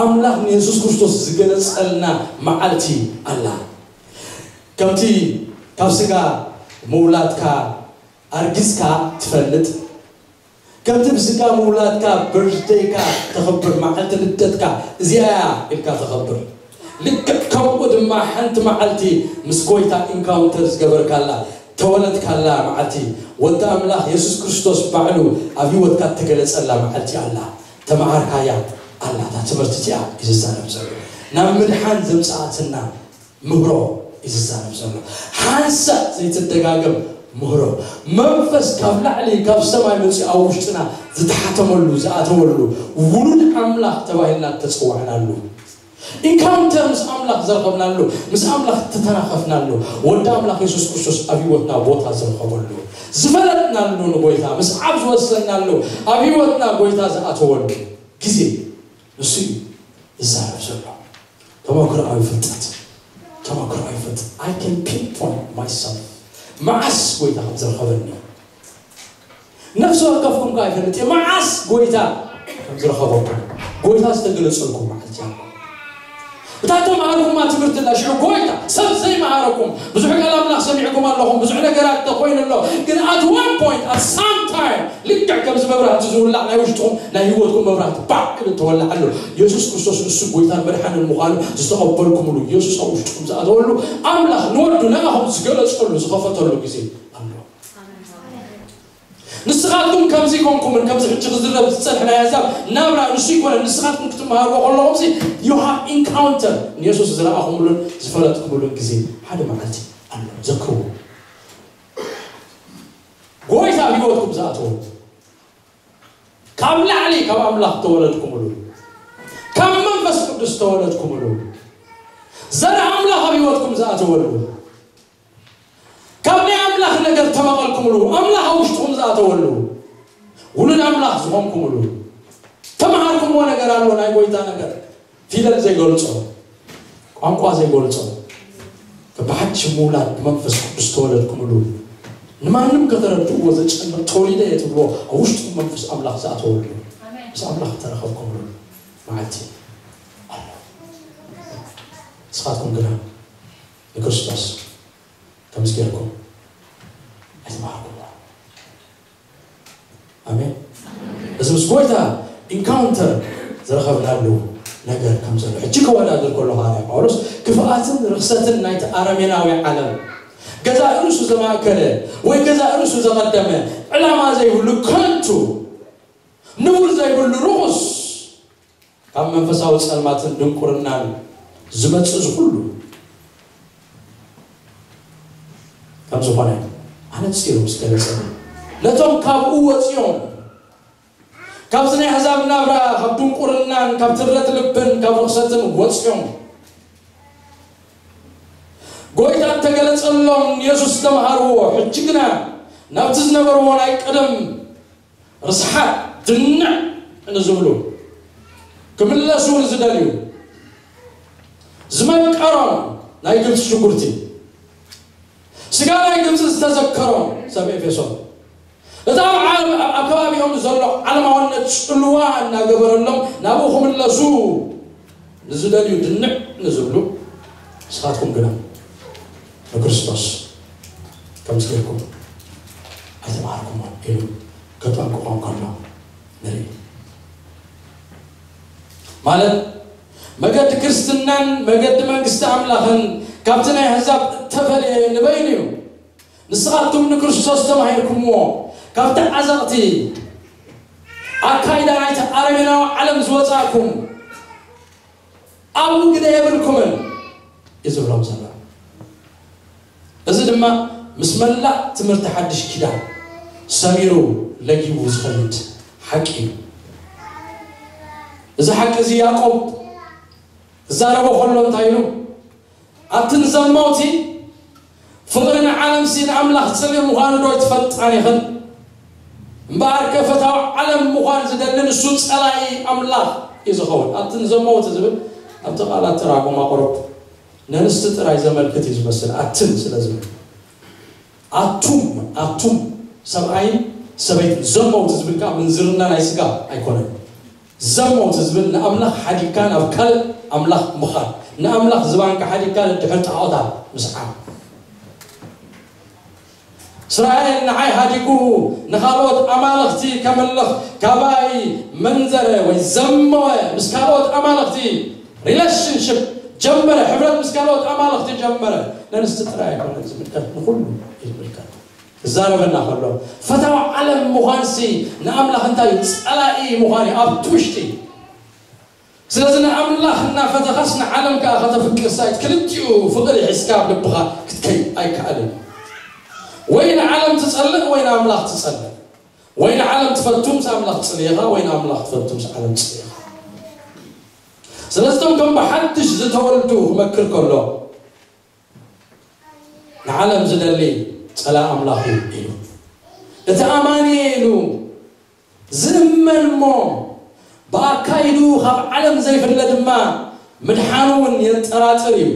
ኣምላኽ ንየሱስ ክርስቶስ ዝገለጸልና መዓልቲ ኣላ። ከምቲ ካብ ስጋ ምውላድካ ኣርጊዝካ ትፈልጥ፣ ከምቲ ብስጋ ምውላድካ በርዝደይካ ተኸብር፣ መዓልቲ ልደትካ እዚኣ እያ ኢልካ ተኸብር። ልክዕ ከምኡ ድማ ሓንቲ መዓልቲ ምስ ጎይታ ኢንካውንተር ዝገበርካላ ተወለድካላ መዓልቲ ወዲ ኣምላኽ የሱስ ክርስቶስ ባዕሉ ኣብ ህይወትካ እተገለጸላ መዓልቲ ኣላ። ተመሃርካያ ኣላ። እታ ትምህርቲ እቲኣ እዩ ዝዛረብ ዘሎ። ናብ ምድሓን ዘምጽኣትና ምህሮ እዩ ዝዛረብ ዘሎ። ሓንሳእ ዘይትደጋገም ምህሮ። መንፈስ ካብ ላዕሊ ካብ ሰማይ መጺኡ ኣብ ውሽጥና ዝተሓተመሉ ዝኣተወሉ ውሉድ ኣምላኽ ተባሂልና እተጸዋዕናሉ ኢንካውንተር ምስ ኣምላኽ ዘረኸብናሉ፣ ምስ ኣምላኽ እተተናኸፍናሉ፣ ወዲ ኣምላኽ የሱስ ክርስቶስ ኣብ ህይወትና ቦታ ዝረኸበሉ፣ ዝፈለጥናሉ ንጎይታ ምስዓብ ዝወሰንናሉ፣ ኣብ ህይወትና ጎይታ ዝኣተወሉ ግዜ ንሱ እዩ ዝዛረብ ዘሎ። ተመክሮኣዊ ፍልጠት፣ ተመክሮኣዊ ፍልጠት። I can pinpoint myself። መዓስ ጎይታ ከም ዝረኸበኒ ነፍሲ ወከፍኩም ከ ኣይፈልጥ እየ። መዓስ ጎይታ ከም ዝረኸበኩም፣ ጎይታ ዝተገለጸልኩም መዓልቲ ኣሎ። እታ ተምሃርኩማ ትምህርቲ ኣላ። ሽዑ ጎይታ ሰብ ዘይመሃረኩም፣ ብዙሕ ቃል ኣምላኽ ሰሚዕኩም ኣለኹም፣ ብዙሕ ነገራት ተኾይኑ ኣሎ። ግን at one point, at some time፣ ልክዕ ከምዚ መብራህቲ ዝውላዕ ናይ ውሽጥኹም፣ ናይ ህይወትኩም መብራህቲ ባዕ ክብል ተወላዕ ኣሎ። የሱስ ክርስቶስ ንሱ ጎይታን መድሓንን ምዃኑ ዝተቐበልኩምሉ፣ የሱስ ኣብ ውሽጥኩም ዝኣተወሉ፣ ኣምላኽ ንወዱ ንኣኹም ዝገለጸሉ፣ ዝኸፈተሉ ግዜ ኣሎ። ንስኻትኩም ከምዚ ኮንኩምን ከምዚ ሕጂ ክዝረብ ዝጸንሕ ናይ ኣሕዛብ ናብራ ንሱ ይኮነ። ንስኻትኩም ክትመሃርዎ ከለኹምሲ you have encounter ንየሱስ ዝረኣኹምሉን ዝፈለጥኩምሉን ግዜ ሓደ መዓልቲ ኣሎ። ዘክርዎ። ጎይታ ኣብ ህይወትኩም ዝኣተወ፣ ካብ ላዕሊ ካብ ኣምላኽ ተወለድኩምሉ፣ ካብ መንፈስ ቅዱስ ተወለድኩምሉ፣ ዘር ኣምላኽ ኣብ ህይወትኩም ዝኣተወሉ፣ ካብ ናይ ኣምላኽ ነገር ተመቐልኩምሉ፣ ኣምላኽ ኣብ ውሽጥኹም ዝኣተወሉ፣ ውሉድ ኣምላኽ ዝኾንኩምሉ፣ ተምሃርኩምዎ ነገር ኣሎ፣ ናይ ጎይታ ነገር፣ ፊደል ዘይገልጾ፣ ቋንቋ ዘይገልጾ፣ ብሓድሽ ምውላድ ብመንፈስ ቅዱስ ተወለድኩምሉ፣ ንማንም ከተረድእዎ ዘጨንቕ ተወሊደ እየ ትብልዎ፣ ኣብ ውሽጥኩም መንፈስ ኣምላኽ ዝኣተወሉ፣ ምስ ኣምላኽ እተረኸብኩምሉ መዓልቲ ኣሎ። ንስኻትኩም ግና ንክርስቶስ ከምዚ ጌርኩም ኣይተማሃርኩምዎ። ኣሜን። እዚ ምስ ጎይታ ኢንካውንተር ዝረኸብናሉ ነገር ከም ዘሎ ሕጂ ከወዳድር ከሎ ሃዋርያ ጳውሎስ ክፍኣትን ርኽሰትን ናይቲ ኣረሜናዊ ዓለም ገዛእ ርእሱ ዘማእከለ ወይ ገዛእ ርእሱ ዘቐደመ ዕላማ ዘይብሉ ከንቱ ንቡር ዘይብሉ ርኹስ ካብ መንፈሳዊ ጸልማትን ድንቁርናን ዝመጽእ ዝኹሉ ከም ዝኾነ ኣነጺሩ ምስ ገለጸ ነቶም ካብኡ ወጺኦም ካብዚ ናይ ኣሕዛብ ናብራ ካብ ድንቁርናን ካብ ትረት ልብን ካብ ርኽሰትን ወፂኦም ጎይታ እንተገለጸሎም ንየሱስ ተምሃርዎ ሕጂ ግና ናብቲ ዝነበርዎ ናይ ቀደም ርስሓት ድንዕ ንዝብሉ ክምለሱ ንዝደልዩ ዝመቀሮም ናይ ግብፂ ሽጉርቲ ስጋ ናይ ግብፂ ዝተዘከሮም ሰብ ኤፌሶን እታ ኣብ ዓለም ኣብ ከባቢኦም ዘሎ ዓለማውነት ፅልዋ እናገበረሎም ናብኡ ክምለሱ ንዝደልዩ ድንዕ ንዝብሉ ንስኻትኩም ግና ንክርስቶስ ከምዚ ጌርኩም ኣይተማሃርኩሞን ኢሉ ከጠንቅቖም ከሎ ንርኢ ማለት መገዲ ክርስትናን መገዲ መንግስቲ ኣምላኽን ካብቲ ናይ ኣህዛብ እተፈልየ ንበይኑ እዩ ንስኻትኩም ንክርስቶስ ተማሂርኩምዎ ካብቲ ዓዘቕቲ ኣካይዳ ናይቲ ኣረሜናዊ ዓለም ዝወፃእኩም ኣብኡ ግደ የብልኩምን እዩ ዝብሎም ዘሎ እዚ ድማ ምስ መላእ ትምህርቲ ሓድሽ ኪዳን ሰሚሩ ለጊቡ ዝኸይድ ሓቂ እዩ እዚ ሓቂ እዚ ያዕቆብ ክዛረቦ ከሎ እንታይ ኢሉ ኣቲ ንዘመውቲ ፍቕሪ ንዓለምሲ ንኣምላኽ ጽልኢ ምዃኑ ዶ ኣይትፈልጣን ኢኽን እምበኣርከ ፈታዊ ዓለም ምዃን ዝደሊ ንሱ ጸላኢ ኣምላኽ እዩ ዝኸውን ኣቲ ንዘመውቲ ዝብል ኣብቲ ቃላት ተራጎማ ቁሩብ ነንስቲ ጥራይ ዘመልክት እዩ ዝመስል ኣትን ስለ ዝብል ኣቱም ኣቱም ሰብኣይን ሰበይትን ዘመውቲ ዝብል ከዓ ምንዝርና ናይ ስጋ ኣይኮነን ዘመውቲ ዝብል ንኣምላኽ ሓዲግካ ናብ ካልእ ኣምላኽ ምኻድ ንኣምላኽ ዝባንካ ሓዲግካ ንድሕር ጣዖታት ምስዓብ እስራኤል ንዓይ ሃዲጉ ንኻልኦት ኣማልኽቲ ከምልኽ ካባይ መንዘረ ወይ ዘመወ ምስ ካልኦት ኣማልኽቲ relationship ጀመረ ሕብረት ምስ ካልኦት ኣማልኽቲ ጀመረ ነንስቲ ጥራይ ኣይኮነን ዝምልከት ንኹሉ ይምልከት ክዛረበና ከሎ ፈታዊ ዓለም ምዃንሲ ንኣምላኽ እንታይ እዩ ጸላኢ ምዃን እዩ ኣብቲ ውሽጢ ስለዚ ንኣምላኽ እናፈተኻስ ንዓለም ከዓ ከተፍቅር ሳይት ክልቲኡ ፍቕሪ ሒዝካ ኣብ ልብኻ ክትከይ ኣይከኣልን ወይ ንዓለም ትጸልእ ወይ ንኣምላኽ ትጸልእ ወይ ንዓለም ትፈቱ ምስ ኣምላኽ ጽልኢኻ ወይ ንኣምላኽ ትፈቱ ምስ ዓለም ጽልኢኻ ስለዚቶም ከም ብሓድሽ ዝተወልዱ ክመክር ከሎ ንዓለም ዝደሊ ጸላ ኣምላኽ እዩ ኢሉ እቲ ኣማኒ ኢሉ ዝእመን እሞ ብኣካይዱ ካብ ዓለም ዘይፍለ ድማ ምድሓኑ እውን የጠራጥር እዩ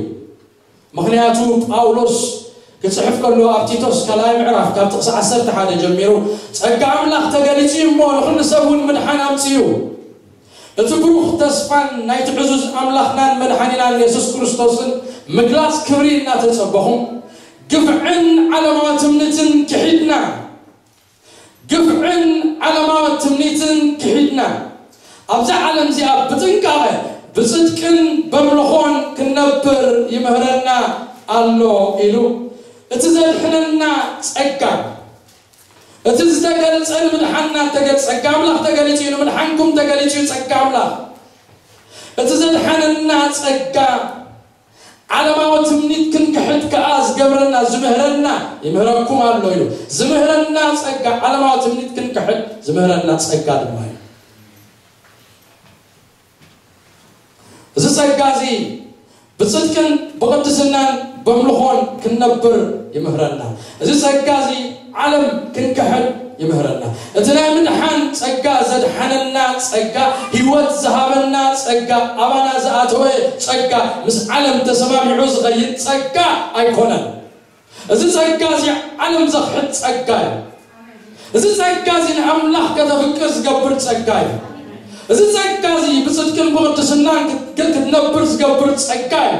ምኽንያቱ ጳውሎስ ክጽሕፍ ከሎ ኣብ ቲቶስ ካልኣይ ምዕራፍ ካብ ጥቕሲ ዓሰርተ ሓደ ጀሚሩ ጸጋ ኣምላኽ ተገሊጹ እዩ እሞ ንኹሉ ሰብ እውን ምድሓን ኣምጽኡ እቲ ብሩኽ ተስፋን ናይቲ ዕዙዝ ኣምላኽናን መድሓኒናን የሱስ ክርስቶስን ምግላጽ ክብሪ እናተጸበኹም ግፍዕን ዓለማዊ ትምኒትን ክሒድና ግፍዕን ዓለማዊ ትምኒትን ክሒድና ኣብዛ ዓለም እዚኣ ብጥንቃቐ ብጽድቅን በምልኾን ክንነብር ይምህረና ኣሎ ኢሉ እቲ ዘድሕነና ጸጋ እቲ ዝተገልጸ ንምድሓንና ተገ ጸጋ ኣምላኽ ተገሊጹ እዩ ንምድሓንኩም ተገሊጹ እዩ ጸጋ ኣምላኽ እቲ ዘድሓነና ጸጋ ዓለማዊ ትምኒት ክንክሕድ ከኣ ዝገብረና ዝምህረና ይምህረኩም ኣሎ ኢሉ ዝምህረና ጸጋ ዓለማዊ ትምኒት ክንክሕድ ዝምህረና ጸጋ ድማ እዩ እዚ ጸጋ እዚ ብጽድቅን ብቕድስናን በምልኾን ክንነብር ይምህረና። እዚ ጸጋ እዚ ዓለም ክንክሕድ ይምህረና። እቲ ናይ ምድሓን ጸጋ ዘድሓነና ጸጋ፣ ህይወት ዝሃበና ጸጋ፣ ኣባና ዝኣተወ ጸጋ፣ ምስ ዓለም ተሰማሚዑ ዝኸይድ ጸጋ ኣይኮነን። እዚ ጸጋ እዚ ዓለም ዘኽሕድ ጸጋ እዩ። እዚ ጸጋ እዚ ንኣምላኽ ከተፍቅር ዝገብር ጸጋ እዩ። እዚ ጸጋ እዚ ብጽድቅን ብቕድስናን ክት- ክትነብር ዝገብር ጸጋ እዩ።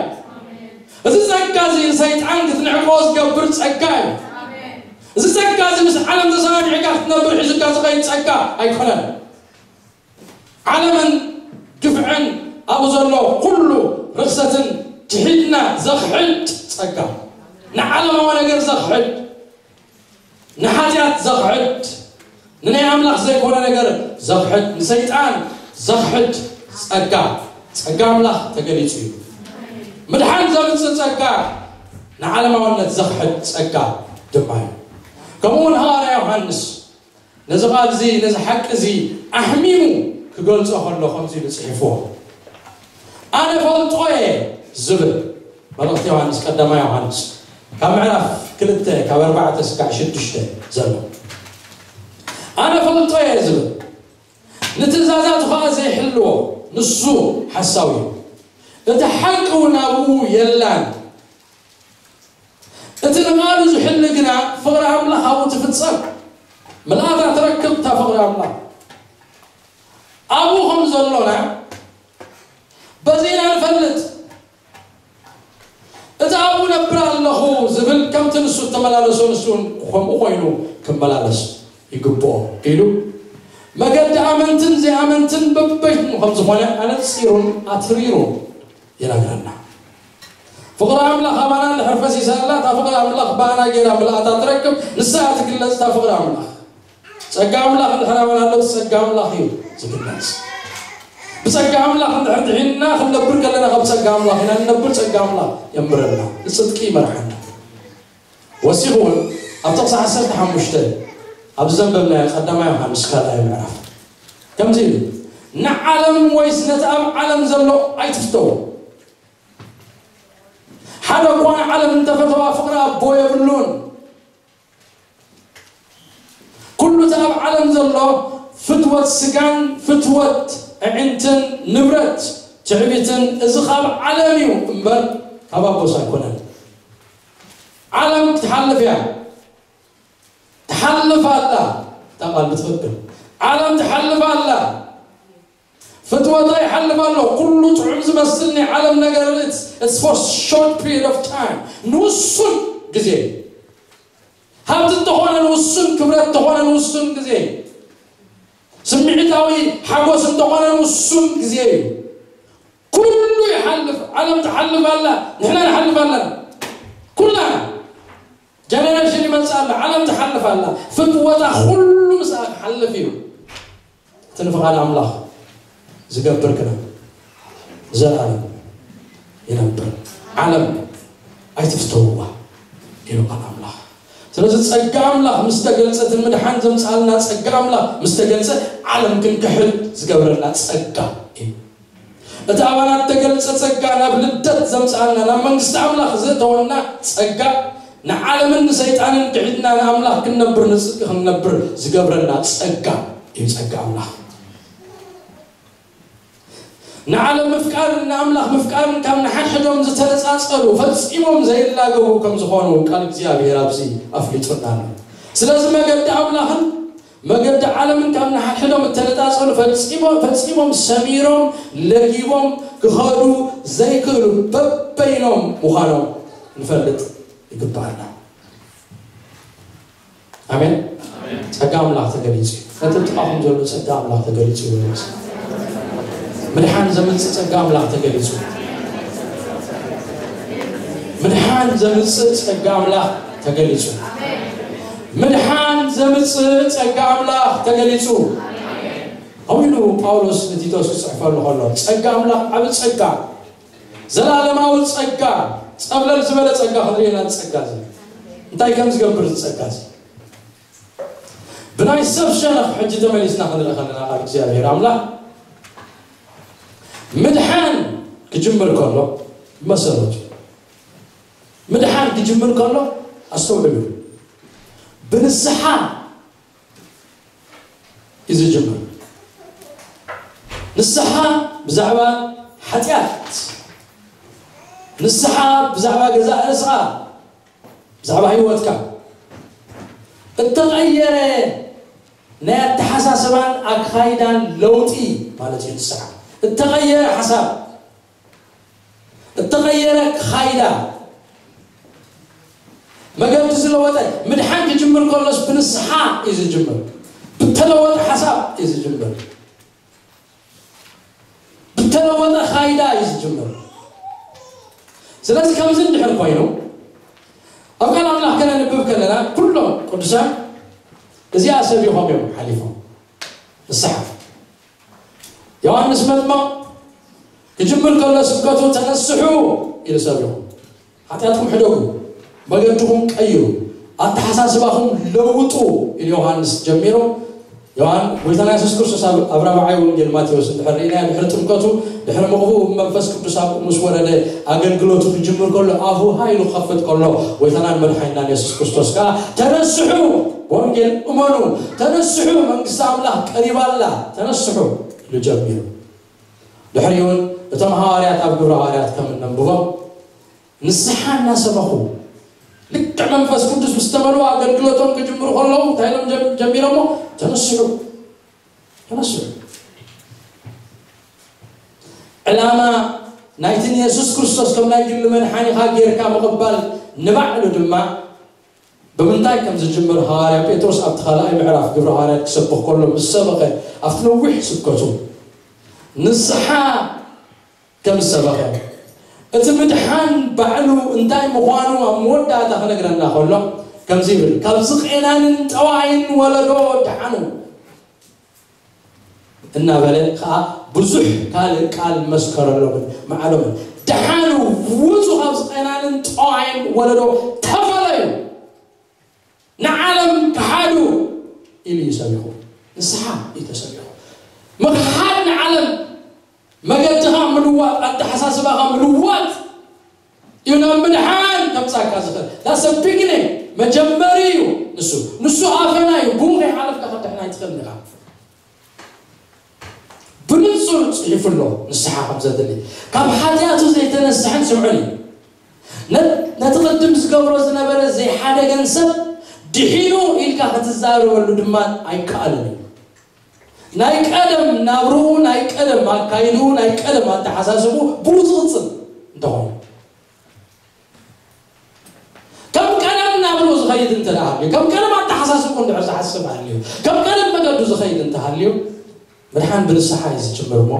እዚ ጸጋ እዚ ንሰይጣን ክትንዕቆ ዝገብር ጸጋ እዩ። እዚ ጸጋ እዚ ምስ ዓለም ተሰማሚዕካ ክትነብር ሒዙካ ዝኸይድ ጸጋ ኣይኮነን። ዓለምን ግፍዕን ኣብኡ ዘሎ ኩሉ ርኽሰትን ትሕትና ዘኽሕድ ጸጋ፣ ንዓለማዊ ነገር ዘኽሕድ፣ ንሓጢኣት ዘኽሕድ፣ ንናይ ኣምላኽ ዘይኮነ ነገር ዘኽሕድ፣ ንሰይጣን ዘኽሕድ ጸጋ፣ ጸጋ ኣምላኽ ተገሊጹ እዩ። ምድሓን ዘምጽእ ጸጋ፣ ንዓለማውነት ዘኽሕድ ጸጋ ድማ እዩ። ከምኡ እውን ሃዋርያ ዮሃንስ ነዚ ቃል እዚ፣ ነዚ ሓቂ እዚ ኣሕሚሙ ክገልጾ ከሎ ከምዚ ኢሉ ጽሒፍዎ። ኣነ ፈልጦ እየ ዝብል፣ መልእኽቲ ዮሃንስ፣ ቀዳማይ ዮሃንስ፣ ካብ ምዕራፍ ክልተ ካብ ኣርባዕተ ስጋዕ ሽዱሽተ ዘሎ። ኣነ ፈልጦ እየ ዝብል፣ ንትእዛዛቱ ኸኣ ዘይሕልዎ፣ ንሱ ሓሳዊ እዩ፣ እቲ ሓቂ እውን ኣብኡ የላን። እቲ ንቓሉ ዝሕሊ ግና ፍቕሪ ኣምላኽ ኣብኡ ትፍጸም። ምልኣታ ትረክብ እታ ፍቕሪ ኣምላኽ። ኣብኡ ከም ዘሎና በዚ ኢና ንፈልጥ። እቲ ኣብኡ ነብር ኣለኹ ዝብል ከምቲ ንሱ እተመላለሶ ንሱ እውን ከምኡ ኮይኑ ክመላለስ ይግብኦ ኢሉ መገዲ ኣመንትን ዘይኣመንትን በበይኑ ከም ዝኾነ ኣነጺሩን ኣትሪሩን ይነግረና። ፍቕሪ ኣምላኽ ኣባና እንድሕር ፈሲሳ ኣላ፣ እታ ፍቕሪ ኣምላኽ ብኣና ጌራ ምልኣታ ትረክብ፣ ንሳ እያ ትግለጽ፣ እታ ፍቕሪ ኣምላኽ። ጸጋ ኣምላኽ እንድሕር ኣባና ኣሎ፣ ብጸጋ ኣምላኽ እዩ ዝግለጽ። ብጸጋ ኣምላኽ እንድሕር ድሒንና ክንነብር ከለና፣ ካብ ጸጋ ኣምላኽ ኢና ንነብር፣ ጸጋ ኣምላኽ የንብረና፣ ንጽድቂ ይመርሓና። ወሲኹ እውን ኣብ ጥቕሲ ዓሰርተ ሓሙሽተ ኣብ ዘንበብናዮ ቀዳማይ ዮሃንስ ካልኣይ ምዕራፍ ከምዚ ኢሉ፣ ንዓለም ወይስ ነቲ ኣብ ዓለም ዘሎ ኣይትፍተዉ። ሓደ እኳ ንዓለም እንተፈተዋ ፍቕሪ ኣቦ የብሉን። ኩሉ እቲ ኣብ ዓለም ዘሎ ፍትወት ስጋን ፍትወት ኣዕንትን ንብረት ትዕቢትን እዚ ካብ ዓለም እዩ እምበር ካብ ኣቦስ ኣይኮነን። ዓለም ክትሓልፍ እያ። ትሓልፍ ኣላ። እታ ቃል ብትኽክል ዓለም ትሓልፍ ኣላ። ፍትወታ ይሓልፍ ኣሎ። ኩሉ ጥዑም ዝመስል ናይ ዓለም ነገር it's for short period of time፣ ንውሱን ግዜ። ሃብቲ እንተኾነ ንውሱን፣ ክብረት እንተኾነ ንውሱን ግዜ፣ ስምዒታዊ ሓጎስ እንተኾነ ንውሱን ግዜ እዩ። ኩሉ ይሓልፍ። ዓለም ትሓልፍ ኣላ፣ ንሕና ንሓልፍ ኣለና። ኩላና ጀነሬሽን ይመጽእ ኣሎ፣ ዓለም ትሓልፍ ኣላ። ፍትወታ ኩሉ ምስኣ ክሓልፍ እዩ። እቲ ንፍቓድ ኣምላኽ ዝገብር ግና ንዘለኣለም ይነብር። ዓለም ኣይትፍተውዋ ኢሉ ቃል ኣምላኽ። ስለዚ ጸጋ ኣምላኽ ምስ ተገልጸ፣ እቲ ምድሓን ዘምጽኣልና ጸጋ ኣምላኽ ምስ ተገልጸ፣ ዓለም ክንክሕድ ዝገብረና ጸጋ እዩ። እቲ ኣባና እተገልጸ ጸጋ፣ ናብ ልደት ዘምጽኣና፣ ናብ መንግስቲ ኣምላኽ ዘእተወና ጸጋ፣ ንዓለምን ንሰይጣንን ክሒድና ንኣምላኽ ክንነብር፣ ንጽድቂ ክንነብር ዝገብረና ጸጋ እዩ፣ ጸጋ ኣምላኽ። ንዓለም ምፍቃርን ንኣምላኽ ምፍቃርን ካብ ንሓድሕዶም ዝተነጻጸሉ፣ ፈጺሞም ዘይላገቡ ከም ዝኾኑ ቃል እግዚኣብሔር ኣብዚ ኣፍሊጡና ኣሎ። ስለዚ መገዲ ኣምላኽን መገዲ ዓለምን ካብ ንሓድሕዶም እተነጻጸሉ፣ ፈጺሞ-፣ ፈጺሞም ሰሚሮም፣ ለጊቦም ክኸዱ ዘይክእሉ በበይኖም ምዃኖም ንፈልጥ ይግባኣና። ኣሜን። ጸጋ ኣምላኽ ተገሊጹ እዩ። ነቲ ጥቓኹም ዘሎ ጸጋ ኣምላኽ ተገሊጹ እዩ። ምድሓን ዘምጽእ ጸጋ ኣምላኽ ተገሊጹ። ምድሓን ዘምጽእ ጸጋ ኣምላኽ ተገሊጹ። ምድሓን ዘምጽእ ጸጋ ኣምላኽ ተገሊጹ። ከምኡ ኢሉ ጳውሎስ ንቲቶስ ክጽሕፈሉ ከሎ፣ ጸጋ ኣምላኽ ዓቢ ጸጋ፣ ዘላለማዊ ጸጋ፣ ጸብለል ዝበለ ጸጋ ክንርኢ ኢና። ጸጋ እዚ እንታይ ከም ዝገብር፣ እዚ ጸጋ እዚ ብናይ ሰብ ሸነኽ ሕጂ ተመሊስና ክንርኢ ከለና፣ ቃል እግዚኣብሔር ኣምላኽ ምድሓን ክጅምር ከሎ፣ መሰረቱ ምድሓን ክጅምር ከሎ፣ ኣስተውዕሉ፣ ብንስሓ እዩ ዝጅምር። ንስሓ ብዛዕባ ሓጢኣት፣ ንስሓ ብዛዕባ ገዛእ ርእስኻ፣ ብዛዕባ ህይወትካ እተቐየረ ናይ ኣተሓሳስባን ኣካይዳን ለውጢ ማለት እዩ። ንስሓ እተቐየረ ሓሳብ፣ እተቐየረ ካይዳ፣ መገዲ ዝለወጠ፣ ምድሓን ክጅምር ከሎስ ብንስሓ እዩ ዝጅምር፣ ብተለወጠ ሓሳብ እዩ ዝጅምር። ብተ ተለወጠ ካይዳ እዩ ዝጅምር። ስለዚ ከምዚ እንድሕር ኮይኑ ኣብ ቃል ኣምላኽ ከነንብብ ከለና ኩሎም ቅዱሳን እዚኣ ሰቢኾም እዮም ሓሊፎም። ንስሓ ዮሃንስ መጥምቕ ክጅምር ከሎ ስብከቱ ተነስሑ ኢሉ ሰቢኹ። ሓጢኣትኩም ሕደጉ፣ መገድኹም ቀይሩ፣ ኣተሓሳስባኹም ለውጡ ኢሉ ዮሃንስ ጀሚሩ። ዮሃን ጎይታና የሱስ ክርስቶስ ኣብ ኣብ ራብዓይ ወንጌል ማቴዎስ እንድሕር ርኢናዮ ድሕሪ ጥምቀቱ ድሕሪ ምቕብኡ መንፈስ ቅዱስ ኣብኡ ምስ ወረደ ኣገልግሎቱ ክጅምር ከሎ ኣፉ ሃይሉ ክኸፍት ከሎ ጎይታናን መድሓኒናን የሱስ ክርስቶስ ከኣ ተነስሑ፣ ወንጌል እመኑ፣ ተነስሑ፣ መንግስቲ ኣምላኽ ቀሪባ ኣላ፣ ተነስሑ ኢሉ ጀሚሩ። ድሕሪኡ እውን እቶም ሃዋርያት ኣብ ግብረ ሃዋርያት ከም እነንብቦ ንስሓ እናሰበኹ ልክዕ መንፈስ ቅዱስ ምስ ተመልኡ ኣገልግሎቶም ክጅምሩ ከለዉ እንታይ ኢሎም ጀሚሮሞ? ተነስሑ፣ ተነስሑ። ዕላማ ናይቲ ንየሱስ ክርስቶስ ከም ናይ ግሊ መድሓኒኻ ጌርካ ምቕባል ንባዕሉ ድማ ብምንታይ ከም ዝጅምር ሃዋርያ ጴጥሮስ ኣብቲ ካልኣይ ምዕራፍ ግብረ ሃዋርያት ክሰብኽ ከሎ ምስ ሰበኸ ኣብቲ ነዊሕ ስብከቱ ንስሓ ከም ዝሰበኸ እቲ ምድሓን ባዕሉ እንታይ ምዃኑ ኣብ መወዳእታ ክነግረና ከሎ ከምዚ ይብል፣ ካብ ዝቄናንን ጠዋይን ወለዶ ደሓኑ እናበለ ከዓ ብዙሕ ካልእ ቃል መስከረሎምን መዓሎምን። ደሓኑ ውፁ ካብ ዝቄናንን ጠዋይን ወለዶ ተፈለዩ፣ ንዓለም ክሓዱ ኢሉ እዩ ሰቢኹ። ንስሓ እዩ ተሰቢኹ። ምኽሓድ ንዓለም መገድኻ ምልዋጥ፣ ኣተሓሳስባኻ ምልዋጥ እዩ ናብ ምድሓን ከምጻካ ዝኽእል። That's a beginning፣ መጀመሪ እዩ ንሱ። ንሱ ኣፈና እዩ። ብኡ ከይሓለፍካ ክትድሕን ኣይትኽእልን ኢኻ። ብንጹር ጽሒፉ ኣሎ ንስሓ ከም ዘድሊ። ካብ ሓጢኣቱ ዘይተነስሐን ስምዑኒ። ነ- ነቲ ቅድም ዝገብሮ ዝነበረ ዘይሓደገን ሰብ ድሒኑ ኢልካ ክትዛረበሉ ድማ ኣይከኣልን እዩ። ናይ ቀደም ናብርኡ፣ ናይ ቀደም ኣካይድኡ፣ ናይ ቀደም ኣተሓሳስብኡ ብኡ ዝቕጽል እንተኾነ ከም ቀደም ናብርኡ ዝኸይድ እንተ ደኣ ሃልዩ፣ ከም ቀደም ኣተሓሳስብኡ እንድሕር ዝሓስብ ሃልዩ፣ ከም ቀደም መገዱ ዝኸይድ እንተ ሃልዩ ምድሓን ብንስሓ እዩ ዝጅምር እሞ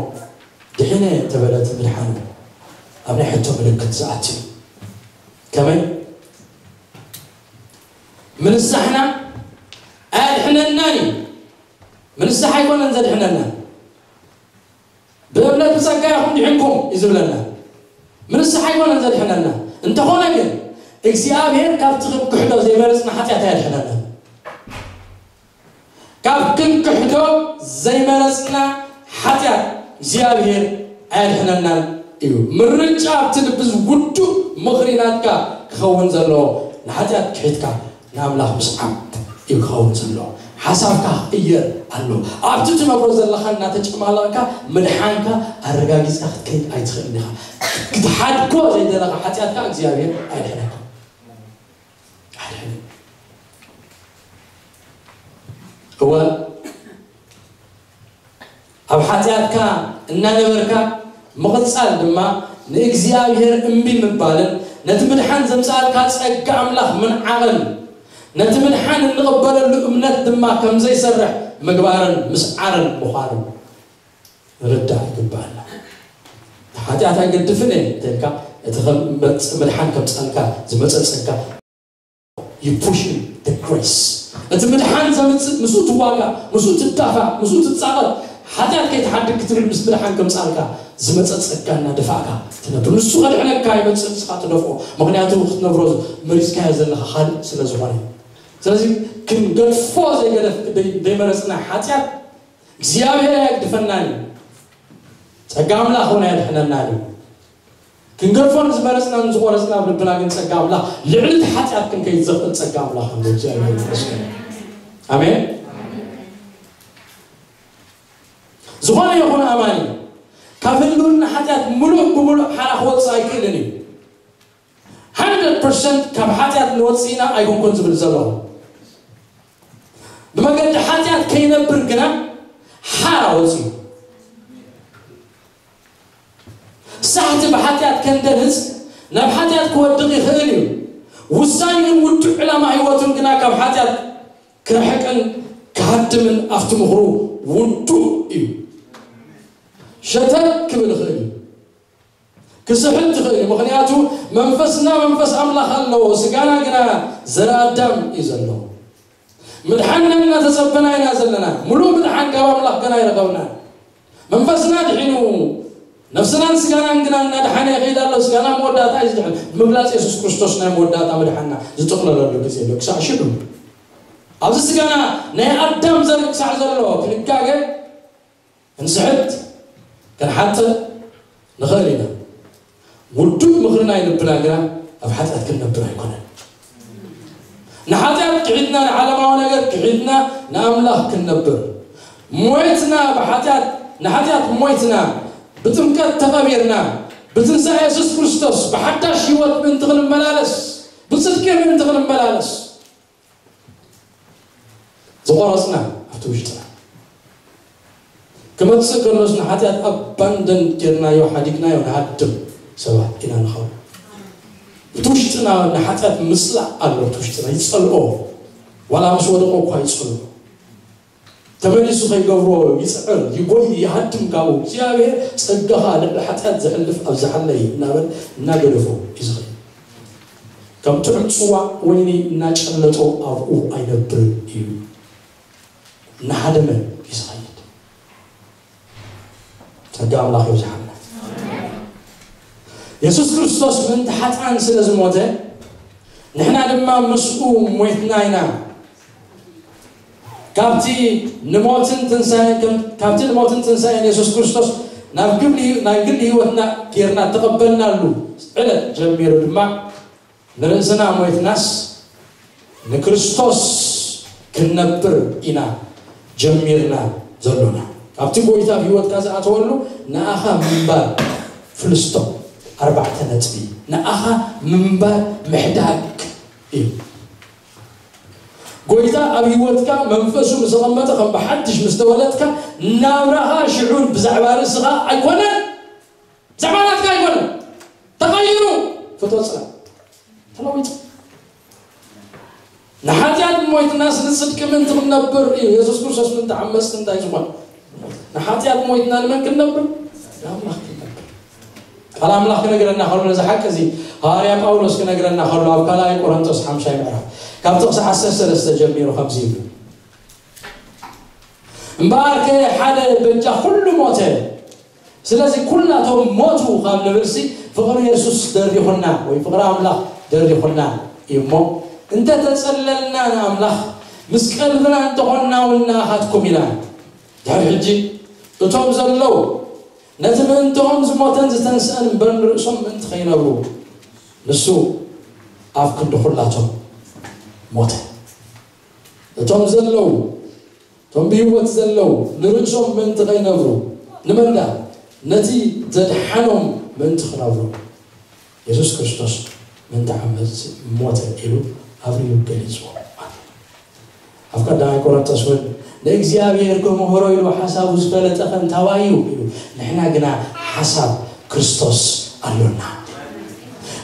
ድሒነ እንተበለ እቲ ምድሓን ኣብ ናይ ሕቶ ምልክት ዝኣቲ እዩ። ከመይ? ምንሳሕና ኣያድሕነናን እዩ። ምንሳሕ ኣይኮነን ዘድሕነና። ብእምነት ብጸጋ ኢኹም ድሒንኩም እዩ ዝብለና። ምንሳሕ ኣይኮነን ዘድሕነና። እንተኾነ ግን እግዚኣብሔር ካብቲ ክንክሕዶ ዘይመረጽና ሓጢኣት ኣያድሕነና። ካብ ክንክሕዶ ዘይመረጽና ሓጢኣት እግዚኣብሔር ኣያድሕነናን እዩ። ምርጫ ኣብቲ ልቢ ዝውዱእ ምኽሪ ናትካ ክኸውን ዘለዎ ንሓጢኣት ክሒድካ ንኣምላኽ ምስዓም እዩ ክኸውን ዘለዎ። ሓሳብካ ክቕየር ኣለዎ። ኣብቲ ትነብሮ ዘለኻ እናተጨማለቕካ ምድሓንካ ኣረጋጊጽካ ክትከይድ ኣይትኽእልን ኢኻ። ክትሓድጎ ዘይደለኻ ሓጢኣትካ እግዚኣብሔር ኣይድሕነካ። ኣይድሕነካ። እወ ኣብ ሓጢኣትካ እናነበርካ ምቕጻል ድማ ንእግዚኣብሔር እምቢ ምባልን ነቲ ምድሓን ዘምጽኣልካ ጸጋ ኣምላኽ ምንዓቕን ነቲ ምድሓን እንቕበለሉ እምነት ድማ ከም ዘይሰርሕ ምግባርን ምስዓርን ምዃኑ ንርዳእ ይግባኣና። ሓጢኣት ኣይገድፍን እየ እንተልካ እቲ ከም መጽ- ምድሓን ከምጻልካ ዝመጸ ጸጋ you push the grace። እቲ ምድሓን ዘምጽእ ምስኡ ትዋጋ፣ ምስኡ ትዳፋ፣ ምስኡ ትጻቐር። ሓጢኣት ከይትሓድግ ክትብል ምስ ምድሓን ከምጻልካ ዝመጸ ጸጋ እናደፋእካ ትነብር። ንሱ ከድሕነካ ይመጽእ፣ ንስኻ ትደፍኦ። ምኽንያቱ ክትነብሮ መሪጽካዮ ዘለኻ ካልእ ስለ ዝኾነ። ስለዚ ክንገድፎ ዘይገደፍ ደይ- ዘይመረጽና ሓጢኣት እግዚኣብሔር ኣየግድፈናን እዩ። ጸጋ ኣምላኽ እውን ኣየድሕነናን እዩ። ክንገድፎ ንዝመረጽና ንዝቆረጽና ኣብ ልብና ግን ጸጋ ኣምላኽ ልዕሊ እቲ ሓጢኣት ክንከይድ ዘኽእል ጸጋ ኣምላኽ ኣሎ። እግዚኣብሔር ይመስገን። ኣሜን። ዝኾነ ይኹን ኣማኒ ካብ ህልውና ሓጢኣት ምሉእ ብምሉእ ሓራ ክወጽእ ኣይክእልን እዩ። ሃንድረድ ፐርሰንት ካብ ሓጢኣት ንወጽእ ኢና ኣይኮንኩን ዝብል ዘለኹ። ብመገዲ ሓጢኣት ከይነብር ግና ሓራ ወጽኡ። ሳሕቲ ብሓጢኣት ከንደንዝ ናብ ሓጢኣት ክወድቕ ይኽእል እዩ። ውሳኔን ውዱእ ዕላማ ህይወቱን ግና ካብ ሓጢኣት ክርሕቅን ክሃድምን ኣብቲ ምኽሩ ውዱእ እዩ። ሸተት ክብል ይኽእል እዩ፣ ክስሕት ይኽእል እዩ። ምኽንያቱ መንፈስና መንፈስ ኣምላኽ ኣለዎ፣ ስጋና ግና ዘር ኣዳም እዩ ዘለዎ። ምድሓንና እናተጸበና ኢና ዘለና። ሙሉእ ምድሓን ካብ ኣምላኽ ገና ኣይረኸብናን። መንፈስና ድሒኑ፣ ነፍስናን ስጋናን ግና እናድሓነ ይኸይድ ኣሎ። ስጋና መወዳእታ እዩ ዝድሕን። ምብላጽ የሱስ ክርስቶስ ናይ መወዳእታ ምድሓንና ዝጥቕለለሉ ግዜ ኣሎ። ክሳዕ ሽዑ ኣብዚ ስጋና ናይ ኣዳም ዘርኢ ክሳዕ ዘሎ ክንጋገ፣ ክንስሕት፣ ክንሓጥእ ንኽእል ኢና። ውዱእ ምኽሪ ናይ ልብና ግና ኣብ ሓጢኣት ክንነብር ኣይኮነን። ንሓጢኣት ክሒድና፣ ንዓለማዊ ነገር ክሒድና ንኣምላኽ ክንነብር፣ ሞይትና ብሓጢኣት፣ ንሓጢኣት ሞይትና፣ ብጥምቀት ተቐቢርና፣ ብትንሳኤ የሱስ ክርስቶስ ብሓዳሽ ህይወት ምእንቲ ክንመላለስ፣ ብጽድቂ ምእንቲ ክንመላለስ ዝቆረጽና ኣብቲ ውሽጥና ክመጽእ ከሎስ ንሓጢኣት ኣባንደን ጌርናዮ፣ ሓዲግናዮ ንሃድም ሰባት ኢና ንኸውን። እቲ ውሽጥና ንሓጢኣት ምጽላእ ኣሎ። እቲ ውሽጥና ይጸልኦ፣ ዋላ ምስ ወደቆ እኳ ይጸልኦ። ተመሊሱ ከይገብሮ ይጽዕር፣ ይጎይ፣ ይሃድም። ካብኡ እግዚኣብሔር ጸጋኻ ልዕሊ ሓጢኣት ዘሕልፍ ኣብዝሓለይ እናበል እናገደፎ እዩ ዝኸይድ። ከም ጥዑም ጽዋእ ወይኒ እናጨለጦ ኣብኡ ኣይነብርን እዩ፣ እናሃደመ እዩ ዝኸይድ። ጸጋ ኣምላኽ ይብዝሓልና። የሱስ ክርስቶስ ምእንቲ ሓጥኣን ስለ ዝሞተ፣ ንሕና ድማ ምስኡ ሞይትና ኢና። ካብቲ ንሞትን ትንሳኤን ከም-፣ ካብቲ ንሞትን ትንሳኤን የሱስ ክርስቶስ ናብ ግብሪ-፣ ናይ ግሊ ህይወትና ጌርና ተቐበልናሉ ዕለት ጀሚሩ ድማ ንርእስና ሞይትናስ ንክርስቶስ ክንነብር ኢና ጀሚርና ዘሎና። ካብቲ ጎይታ ኣብ ህይወትካ ዝኣተወሉ ንኣኻ ምንባር ፍልስቶ ኣርባዕተ ነጥቢ፣ ንኣኻ ምንባር ምሕዳግ እዩ። ጎይታ ኣብ ህይወትካ መንፈሱ ምስ ኣቐመጠ፣ ከም ብሓድሽ ምስ ተወለድካ፣ ናብራኻ ሽዑ ብዛዕባ ርእስኻ ኣይኮነን፣ ብዛዕባ ናትካ ኣይኮነን። ተቐይሩ፣ ፍቶ ጽላል ተለዊጡ። ንሓጢኣት ሞይትናስ ንጽድቂ ምእንቲ ክንነብር እዩ። የሱስ ክርስቶስ ምእንቲ ዓመጽቲ እንታይ ዝኾነ? ንሓጢኣት ሞይትና ንመን ክንነብር? ንኣምላኽ ክንነብር። ቃል ኣምላኽ ክነግረና ከሎ፣ ነዚ ሓቂ እዚ ሃዋርያ ጳውሎስ ክነግረና ከሎ፣ ኣብ ካልኣይ ቆሮንቶስ ሓምሻይ ምዕራፍ ካብ ጥቕሲ ዓሰርተ ሰለስተ ጀሚሩ ከምዚ ይብል፣ እምበኣርከ ሓደ በጃ ኩሉ ሞተ፣ ስለዚ ኩላቶም ሞቱ ካብ ንብልሲ፣ ፍቕሪ የሱስ ደሪኹና ወይ ፍቕሪ ኣምላኽ ደሪኹና እዩ እሞ፣ እንተ ተጸለልና ንኣምላኽ፣ ምስ ቀልብና እንተኾንና እውን ንኣኻትኩም ኢና። ድሕሪ ሕጂ እቶም ዘለዉ ነቲ ምእንትኦም ዝሞተን ዝተንስአን እምበር፣ ንርእሶም ምእንቲ ከይነብሩ ንሱ ኣብ ክንዲ ኩላቶም ሞተ። እቶም ዘለዉ፣ እቶም ብህይወት ዘለዉ ንርእሶም ምእንቲ ከይነብሩ፣ ንመን ደኣ? ነቲ ዘድሓኖም ምእንቲ ክነብሩ የሱስ ክርስቶስ ምእንቲ ዓመጽቲ ሞተ ኢሉ ኣብሪሁ ገሊጽዎ። ኣብ ቀዳማይ ቆሮንቶስ እውን ንእግዚኣብሔር ክምህሮ ኢሉ ሓሳቡ ዝፈለጠ ከንታዋይ እዩ ኢሉ። ንሕና ግና ሓሳብ ክርስቶስ ኣሎና።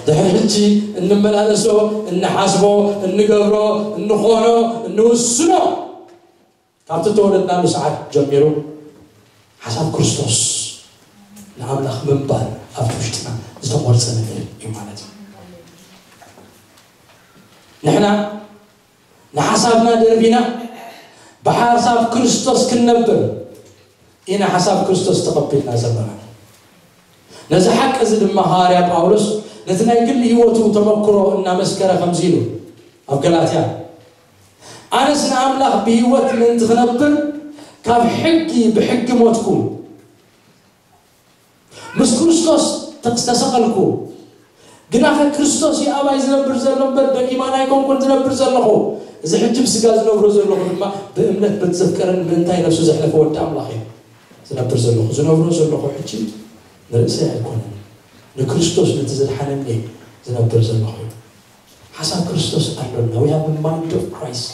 ድሕሪ ሕጂ እንመላለሶ፣ እንሓስቦ፣ እንገብሮ፣ እንኾኖ፣ እንውስኖ፣ ካብቲ ተወለድናሉ ሰዓት ጀሚሩ ሓሳብ ክርስቶስ ንኣምላኽ ምንባር ኣብቲ ውሽጥና ዝተቖርጸ ነገር እዩ ማለት እዩ። ንሕና ንሓሳብና ደርቢና ብሓሳብ ክርስቶስ ክንነብር ኢና ሓሳብ ክርስቶስ ተቐቢልና ዘለና። ነዚ ሓቂ እዚ ድማ ሃዋርያ ጳውሎስ ነቲ ናይ ግሊ ህይወቱ ተመክሮ እናመስከረ ከምዚ ኢሉ ኣብ ገላትያ፣ ኣነስ ንኣምላኽ ብህይወት ምእንቲ ክነብር ካብ ሕጊ ብሕጊ ሞትኩ፣ ምስ ክርስቶስ ተስተሰቐልኩ። ግናኸ ክርስቶስ እዩ ኣባይ ዝነብር ዘሎ እምበር፣ ደጊም ኣነ ኣይኮንኩን ዝነብር ዘለኹ። እዚ ሕጂ ብስጋ ዝነብሮ ዘለኹ ድማ ብእምነት በቲ ዘፍቀረኒ፣ ምእንታይ ነፍሱ ዘሕለፈ ወዲ ኣምላኽ እዩ ዝነብር ዘለኹ። ዝነብሮ ዘለኹ ሕጂ ንርእሰይ ኣይኮነን፣ ንክርስቶስ ነቲ ዘድሓነኒ ዝነብር ዘለኹ እዩ። ሓሳብ ክርስቶስ ኣሎና። We have the mind of Christ።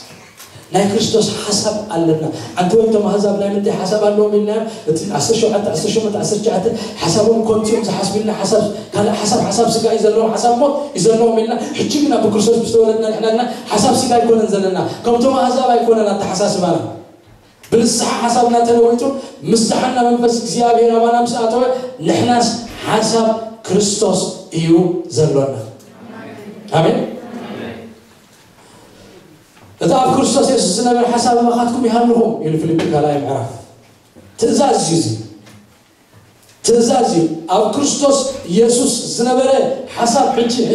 ናይ ክርስቶስ ሓሳብ ኣለና። ኣንቲ ወይ እቶም ኣህዛብ ናይ ምንታይ ሓሳብ ኣለዎም ኢልና? እቲ ዓሰርተ ሸውዓተ፣ ዓሰርተ ሸሞንተ፣ ዓሰርተ ትሽዓተ ሓሳቦም ኮንቲኦም ዝሓስቡ ኢልና። ሓሳብ፣ ካልእ ሓሳብ፣ ሓሳብ ስጋ እዩ ዘለዎም፣ ሓሳብ ሞት እዩ ዘለዎም ኢልና። ሕጂ ግና ብክርስቶስ ምስ ተወለድና ንሕና ግና ሓሳብ ስጋ ኣይኮነን ዘለና። ከምቶም ኣህዛብ ኣይኮነን ኣተሓሳስባና። ብንስሓ ሓሳብና ተለዊጡ፣ ምስ ዝሓና መንፈስ እግዚኣብሔር ኣባና ምስ ኣተወ፣ ንሕናስ ሓሳብ ክርስቶስ እዩ ዘሎና። ኣሜን። እቲ ኣብ ክርስቶስ የሱስ ዝነበረ ሓሳብ ኣባኻትኩም ይሃልኹም ኢሉ ፊልጲ ካልኣይ ምዕራፍ። ትእዛዝ እዩ እዚ። ትእዛዝ እዩ። ኣብ ክርስቶስ የሱስ ዝነበረ ሓሳብ ሕጂ ህ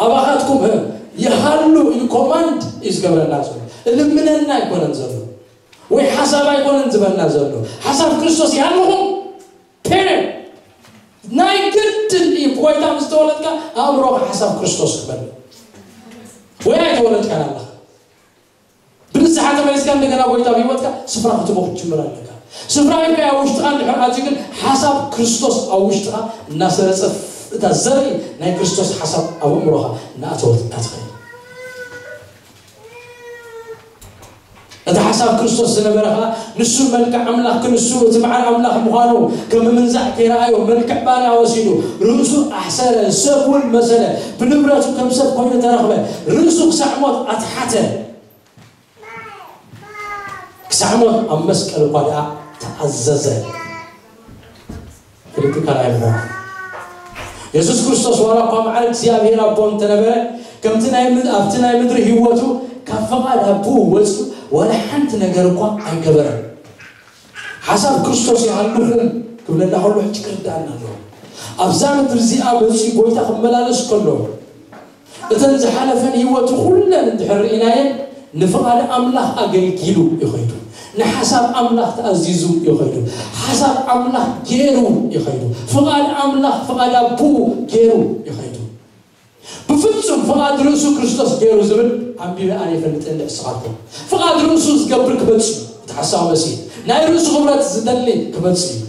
ኣባኻትኩም ህ ይሃሉ ኢሉ ኮማንድ እዩ ዝገብረና ዘሎ። እልምነና ኣይኮነን ዘሎ፣ ወይ ሓሳብ ኣይኮነን ዝበልና ዘሎ። ሓሳብ ክርስቶስ ይሃልኹም። ፔሬድ። ናይ ግድን እዩ። ብጎይታ ምስ ተወለድካ ኣእምሮኻ ሓሳብ ክርስቶስ ክመልእ። ወይ ኣይተወለድካን ኣለኻ። ብንስሓ ተመሊስካ እንደገና ጎይታ ብህይወትካ ስፍራ ክትቦ ክትጅምር ኣለካ። ስፍራ ሂብካ ኣብ ውሽጥኻ እንድሕር ኣትዩ ግን ሓሳብ ክርስቶስ ኣብ ውሽጥኻ እናሰረጸ፣ እታ ዘርኢ ናይ ክርስቶስ ሓሳብ ኣብ ኣእምሮኻ እናኣተወት እናትኸይድ። እቲ ሓሳብ ክርስቶስ ዝነበረ ኸኣ ንሱ መልክዕ ኣምላኽ ክንሱ እቲ በዓል ኣምላኽ ምዃኑ ከም ምንዛዕ ከይረኣዮ መልክዕ ባርያ ወሲዱ ርእሱ ኣሕሰረ፣ ሰብ እውን መሰለ፣ ብንብረቱ ከም ሰብ ኮይኑ ተረኽበ፣ ርእሱ ክሳዕ ሞት ኣትሓተ። ክሳዕ ሞት ኣብ መስቀል እኳ ደኣ ተኣዘዘ። ፊልጥቃል ኣይምራ። የሱስ ክርስቶስ ዋላ እኳ ማዕረ እግዚኣብሔር ኣቦ እንተነበረ፣ ከምቲ ናይ ምድ-፣ ኣብቲ ናይ ምድሪ ህይወቱ ካብ ፍቓድ ኣቦኡ ወፂኡ ዋላ ሓንቲ ነገር እኳ ኣይገበረን። ሓሳብ ክርስቶስ ይሃልኹም ክብለና ከሎ ሕጂ ክርዳእና ኣለዎ። ኣብዛ ምድሪ እዚኣ መፂኡ ጎይታ ክመላለስ ከሎ፣ እተን ዝሓለፈን ህይወቱ ኩለን እንድሕር ርኢናየን፣ ንፍቓድ ኣምላኽ ኣገልጊሉ እዩ ኸይዱ። ንሓሳብ ኣምላኽ ተኣዚዙ እዩ ኸይዱ። ሓሳብ ኣምላኽ ገይሩ እዩ ኸይዱ። ፍቓድ ኣምላኽ፣ ፍቓድ ኣቦኡ ገይሩ እዩ ኸይዱ። ብፍጹም ፍቓድ ርእሱ ክርስቶስ ገይሩ ዝብል ኣንቢበ ኣነ ይፈልጥ እንድሕር ስኻልኩም። ፍቓድ ርእሱ ዝገብር ክመጽእ እዩ። እቲ ሓሳዊ መሲሕ ናይ ርእሱ ክብረት ዝደሊ ክመጽእ እዩ።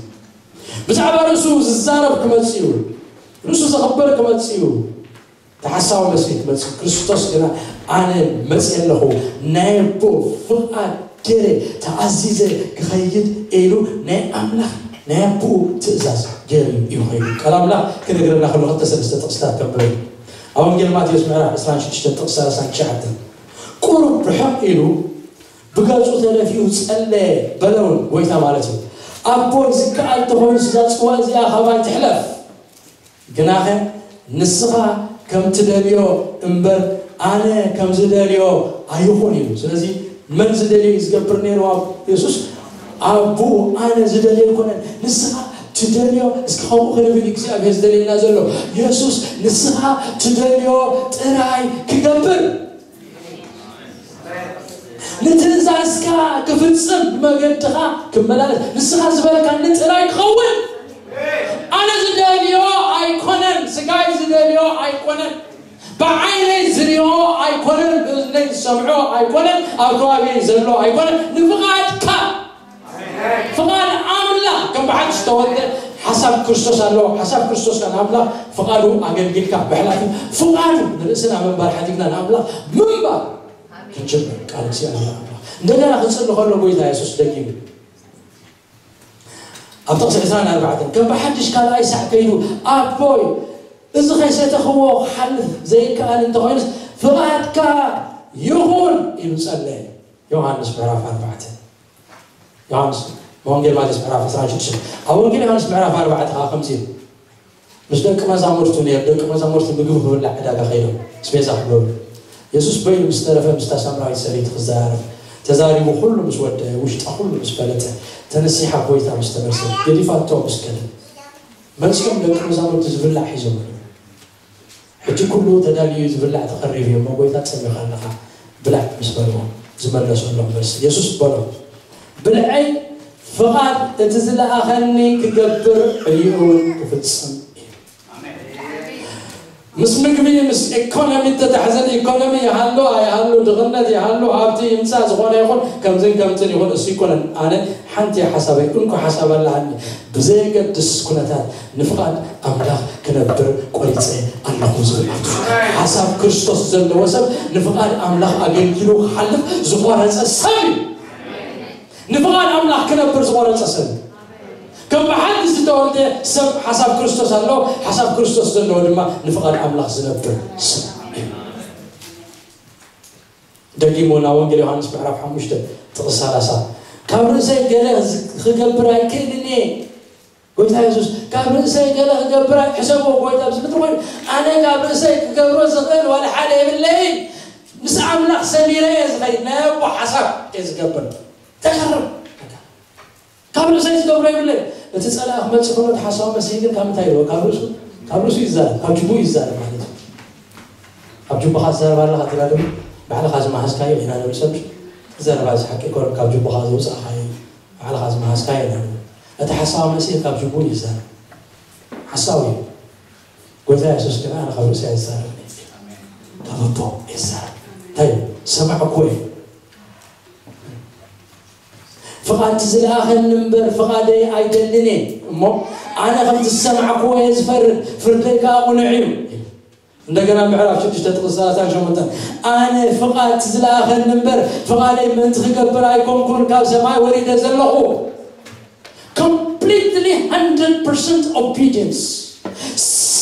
ብዛዕባ ርእሱ ዝዛረብ ክመጽእ እዩ። ርእሱ ዘኽብር ክመጽእ እዩ። ተሓሳዊ መስሊ ትመጽእ። ክርስቶስ ግና ኣነ መጽእ ኣለኹ፣ ናይ ኣቦ ፍቓድ ገይረ ተኣዚዘ ክኸይድ ኢሉ ናይ ኣምላኽ ናይ ኣቦኡ ትእዛዝ ገይሩ እዩ ኸይዱ። ቃል ኣምላኽ ክነግረና ከሎ ክልተ ሰለስተ ጥቕስታት ከንብብ። ኣብ ወንጌል ማቴዎስ ምዕራፍ ዕስራን ሽዱሽተን ጥቕሲ ሰላሳን ትሽዓተን፣ ቁሩብ ርሕቕ ኢሉ ብገጹ ተደፊኡ ጸለየ በለ እውን፣ ጎይታ ማለት እዩ። ኣቦ ዝከኣል እንተኾይኑ እዛ ጽዋ እዚኣ ካባይ ትሕለፍ፣ ግናኸ ንስኻ ከም ትደልዮ እምበር ኣነ ከም ዝደልዮ ኣይኹን ኢሉ። ስለዚ መን ዝደልዮ እዩ ዝገብር ነይሩ ኣብ የሱስ? ኣቦኡ። ኣነ ዝደልዮ ኣይኮነን፣ ንስኻ ትደልዮ። እስኪ ከምኡ ክንብል እግዚኣብሔር ዝደልየና ዘሎ። የሱስ ንስኻ ትደልዮ ጥራይ ክገብር፣ ንትእዛዝካ ክፍጽም፣ ብመገድኻ ክመላለስ፣ ንስኻ ዝበልካኒ ጥራይ ክኸውን። ኣነ ዝደልዮ ኣይኮነን፣ ስጋይ ዝደልዮ ኣይኮነን፣ ብዓይነይ ዝሪኦ ኣይኮነን፣ ብእዝነይ ዝሰምዖ ኣይኮነን፣ ኣብ ከባቢየይ ዘሎ ኣይኮነን፣ ንፍቓድካ፣ ፍቓድ ኣምላኽ። ከም ብሓድሽ ዝተወልደ ሓሳብ ክርስቶስ ኣለዎ። ሓሳብ ክርስቶስ ከኣ ንኣምላኽ ፍቓዱ ኣገልጊልካ ምሕላፍ እዩ። ፍቓዱ ንርእስና ምንባር ሓዲግና ንኣምላኽ ምንባር ክንጅምር ቃል እግዚኣብሔር ኣምላኽ እንደገና ክጽሊ ከሎ ጎይታ የሱስ ደጊሙ ኣብ ጥቕሲ ዕስራን ኣርባዕተን ከም ብሓድሽ ካልኣይ ሳዕ ከይዱ፣ ኣቦይ፣ እዚ ከይሰተኽዎ ክሓልፍ ዘይከኣል እንተኾይኑስ ፍቓድካ ይኹን ኢሉ ጸለየ። ዮሃንስ ምዕራፍ ኣርባዕተ። ዮሃንስ፣ ወንጌል ማቴዎስ ምዕራፍ ዕስራን ሽዱሽተን። ኣብ ወንጌል ዮሃንስ ምዕራፍ ኣርባዕተ ኸዓ ከምዚ እዩ። ምስ ደቂ መዛሙርቱ ነይሩ። ደቂ መዛሙርቲ ምግቢ ክብላዕ ዕዳጋ ከይዶም ኣስቤዛ ክገብሩ። የሱስ በይኑ ምስ ተረፈ ምስታ ሳምራዊት ሰበይቲ ክዘራረብ ተዛሪቡ ኩሉ ምስ ወደአ፣ ውሽጣ ኩሉ ምስ ፈለጠ፣ ተነሲሓ ጎይታ ምስ ተመልሰት፣ ገዲፋቶ ምስ ከደት፣ መጺኦም ደቂ መዛሙርቲ ዝብላዕ ሒዞም። ሕጂ ኩሉ ተዳልዩ እዩ፣ ዝብላዕ ተቐሪቡ እዩ፣ እሞ ጎይታ ጸሚኻ ኣለኻ ብላዕ ምስ በልዎ ዝመለሰሎም መልሲ፣ የሱስ በሎም፣ ብልዐይ ፍቓድ እቲ ዝለኣኸኒ ክገብር ዕዮኡ እውን ክፍጽም እዩ። ምስ ምግቢ ምስ ኢኮኖሚ እተታሕዘን፣ ኢኮኖሚ ይሃሉ ኣይሃሉ፣ ድኽነት ይሃሉ፣ ሃብቲ ይምጻእ፣ ዝኾነ ይኹን ከምዝን ከምትን ይኹን፣ እሱ ይኮነን። ኣነ ሓንቲ ሓሳበይ፣ እንኮ ሓሳብ ኣለሃኒ፣ ብዘየገድስ ኩነታት ንፍቓድ ኣምላኽ ክነብር ቆሪጸ ኣለኹ ዝብል እዩ። ሓሳብ ክርስቶስ ዘለዎ ሰብ ንፍቓድ ኣምላኽ ኣገልጊሉ ክሓልፍ ዝቆረጸ ሰብ እዩ። ንፍቓድ ኣምላኽ ክነብር ዝቆረጸ ሰብ እዩ። ከም ብሓድሽ ዝተወልደ ሰብ ሓሳብ ክርስቶስ ኣለዎ። ሓሳብ ክርስቶስ ዘለዎ ድማ ንፍቓድ ኣምላኽ ዝነብር ሰብ እዩ። ደጊሙ ናብ ወንጌል ዮሃንስ ምዕራፍ ሓሙሽተ ጥቕሲ ሰላሳ፣ ካብ ርእሰይ ገለ ክገብር ኣይክእልን እየ። ጎይታ የሱስ ካብ ርእሰይ ገለ ክገብር ኣይ- ሕሰብዎ፣ ጎይታ ኣብዚ ምድሪ ኮይኑ ኣነ ካብ ርእሰይ ክገብሮ ዝኽእል ዋላ ሓደ የብለይን። ምስ ኣምላኽ ሰሚረ እየ ዝኸይድ፣ ናይ ኣቦ ሓሳብ እየ ዝገብር። ተገርም። ካብ ርእሰይ ዝገብሮ የብለይን። እቲ ጸላኢ ክመጽእ ከሎ እቲ ሓሳዊ መሲህ ግን ካብ ምንታይ ይረኦ? ካብ ርእሱ፣ ካብ ርእሱ ይዛረብ፣ ካብ ጅቡ ይዛረብ ማለት እዩ። ካብ ጅቡኻ ትዛረብ ኣለኻ ትላ ደሞ ባዕልኻ ዝመሃዝካዮ ኢና ደሞ ሰብ ዘረባ ዝሓቂ ኮር ካብ ጅቡኻ ዘውጻእኻዮ ባዕልኻ ዝመሃዝካዮ ኢና ደሞ። እቲ ሓሳዊ መሲህ ካብ ጅቡ ይዛረብ። ሓሳዊ እዩ። ጎይታ የሱስ ግን ኣነ ካብ ርእሰይ ኣይዛረብን እየ። ካብ ኣቦ ይዛረብ። እንታይ እዩ? ሰማዕኩ እየ። ፍቓድ ዝለኣኸኒ እምበር ፍቓደይ ኣይደልን እየ። እሞ ኣነ ከምቲ ዝሰማዕኩዎ እየ ዝፈርድ፣ ፍርደይ ከኣ ቅኑዕ እዩ። እንደገና ምዕራፍ ሽዱሽተ ጥቕሲ ሰላሳን ሸሞንተን ኣነ ፍቓድ ዝለኣኸኒ እምበር ፍቓደይ ምእንቲ ክገብር ኣይኮንኩን ካብ ሰማይ ወሪደ ዘለኹ። Completely hundred percent obedience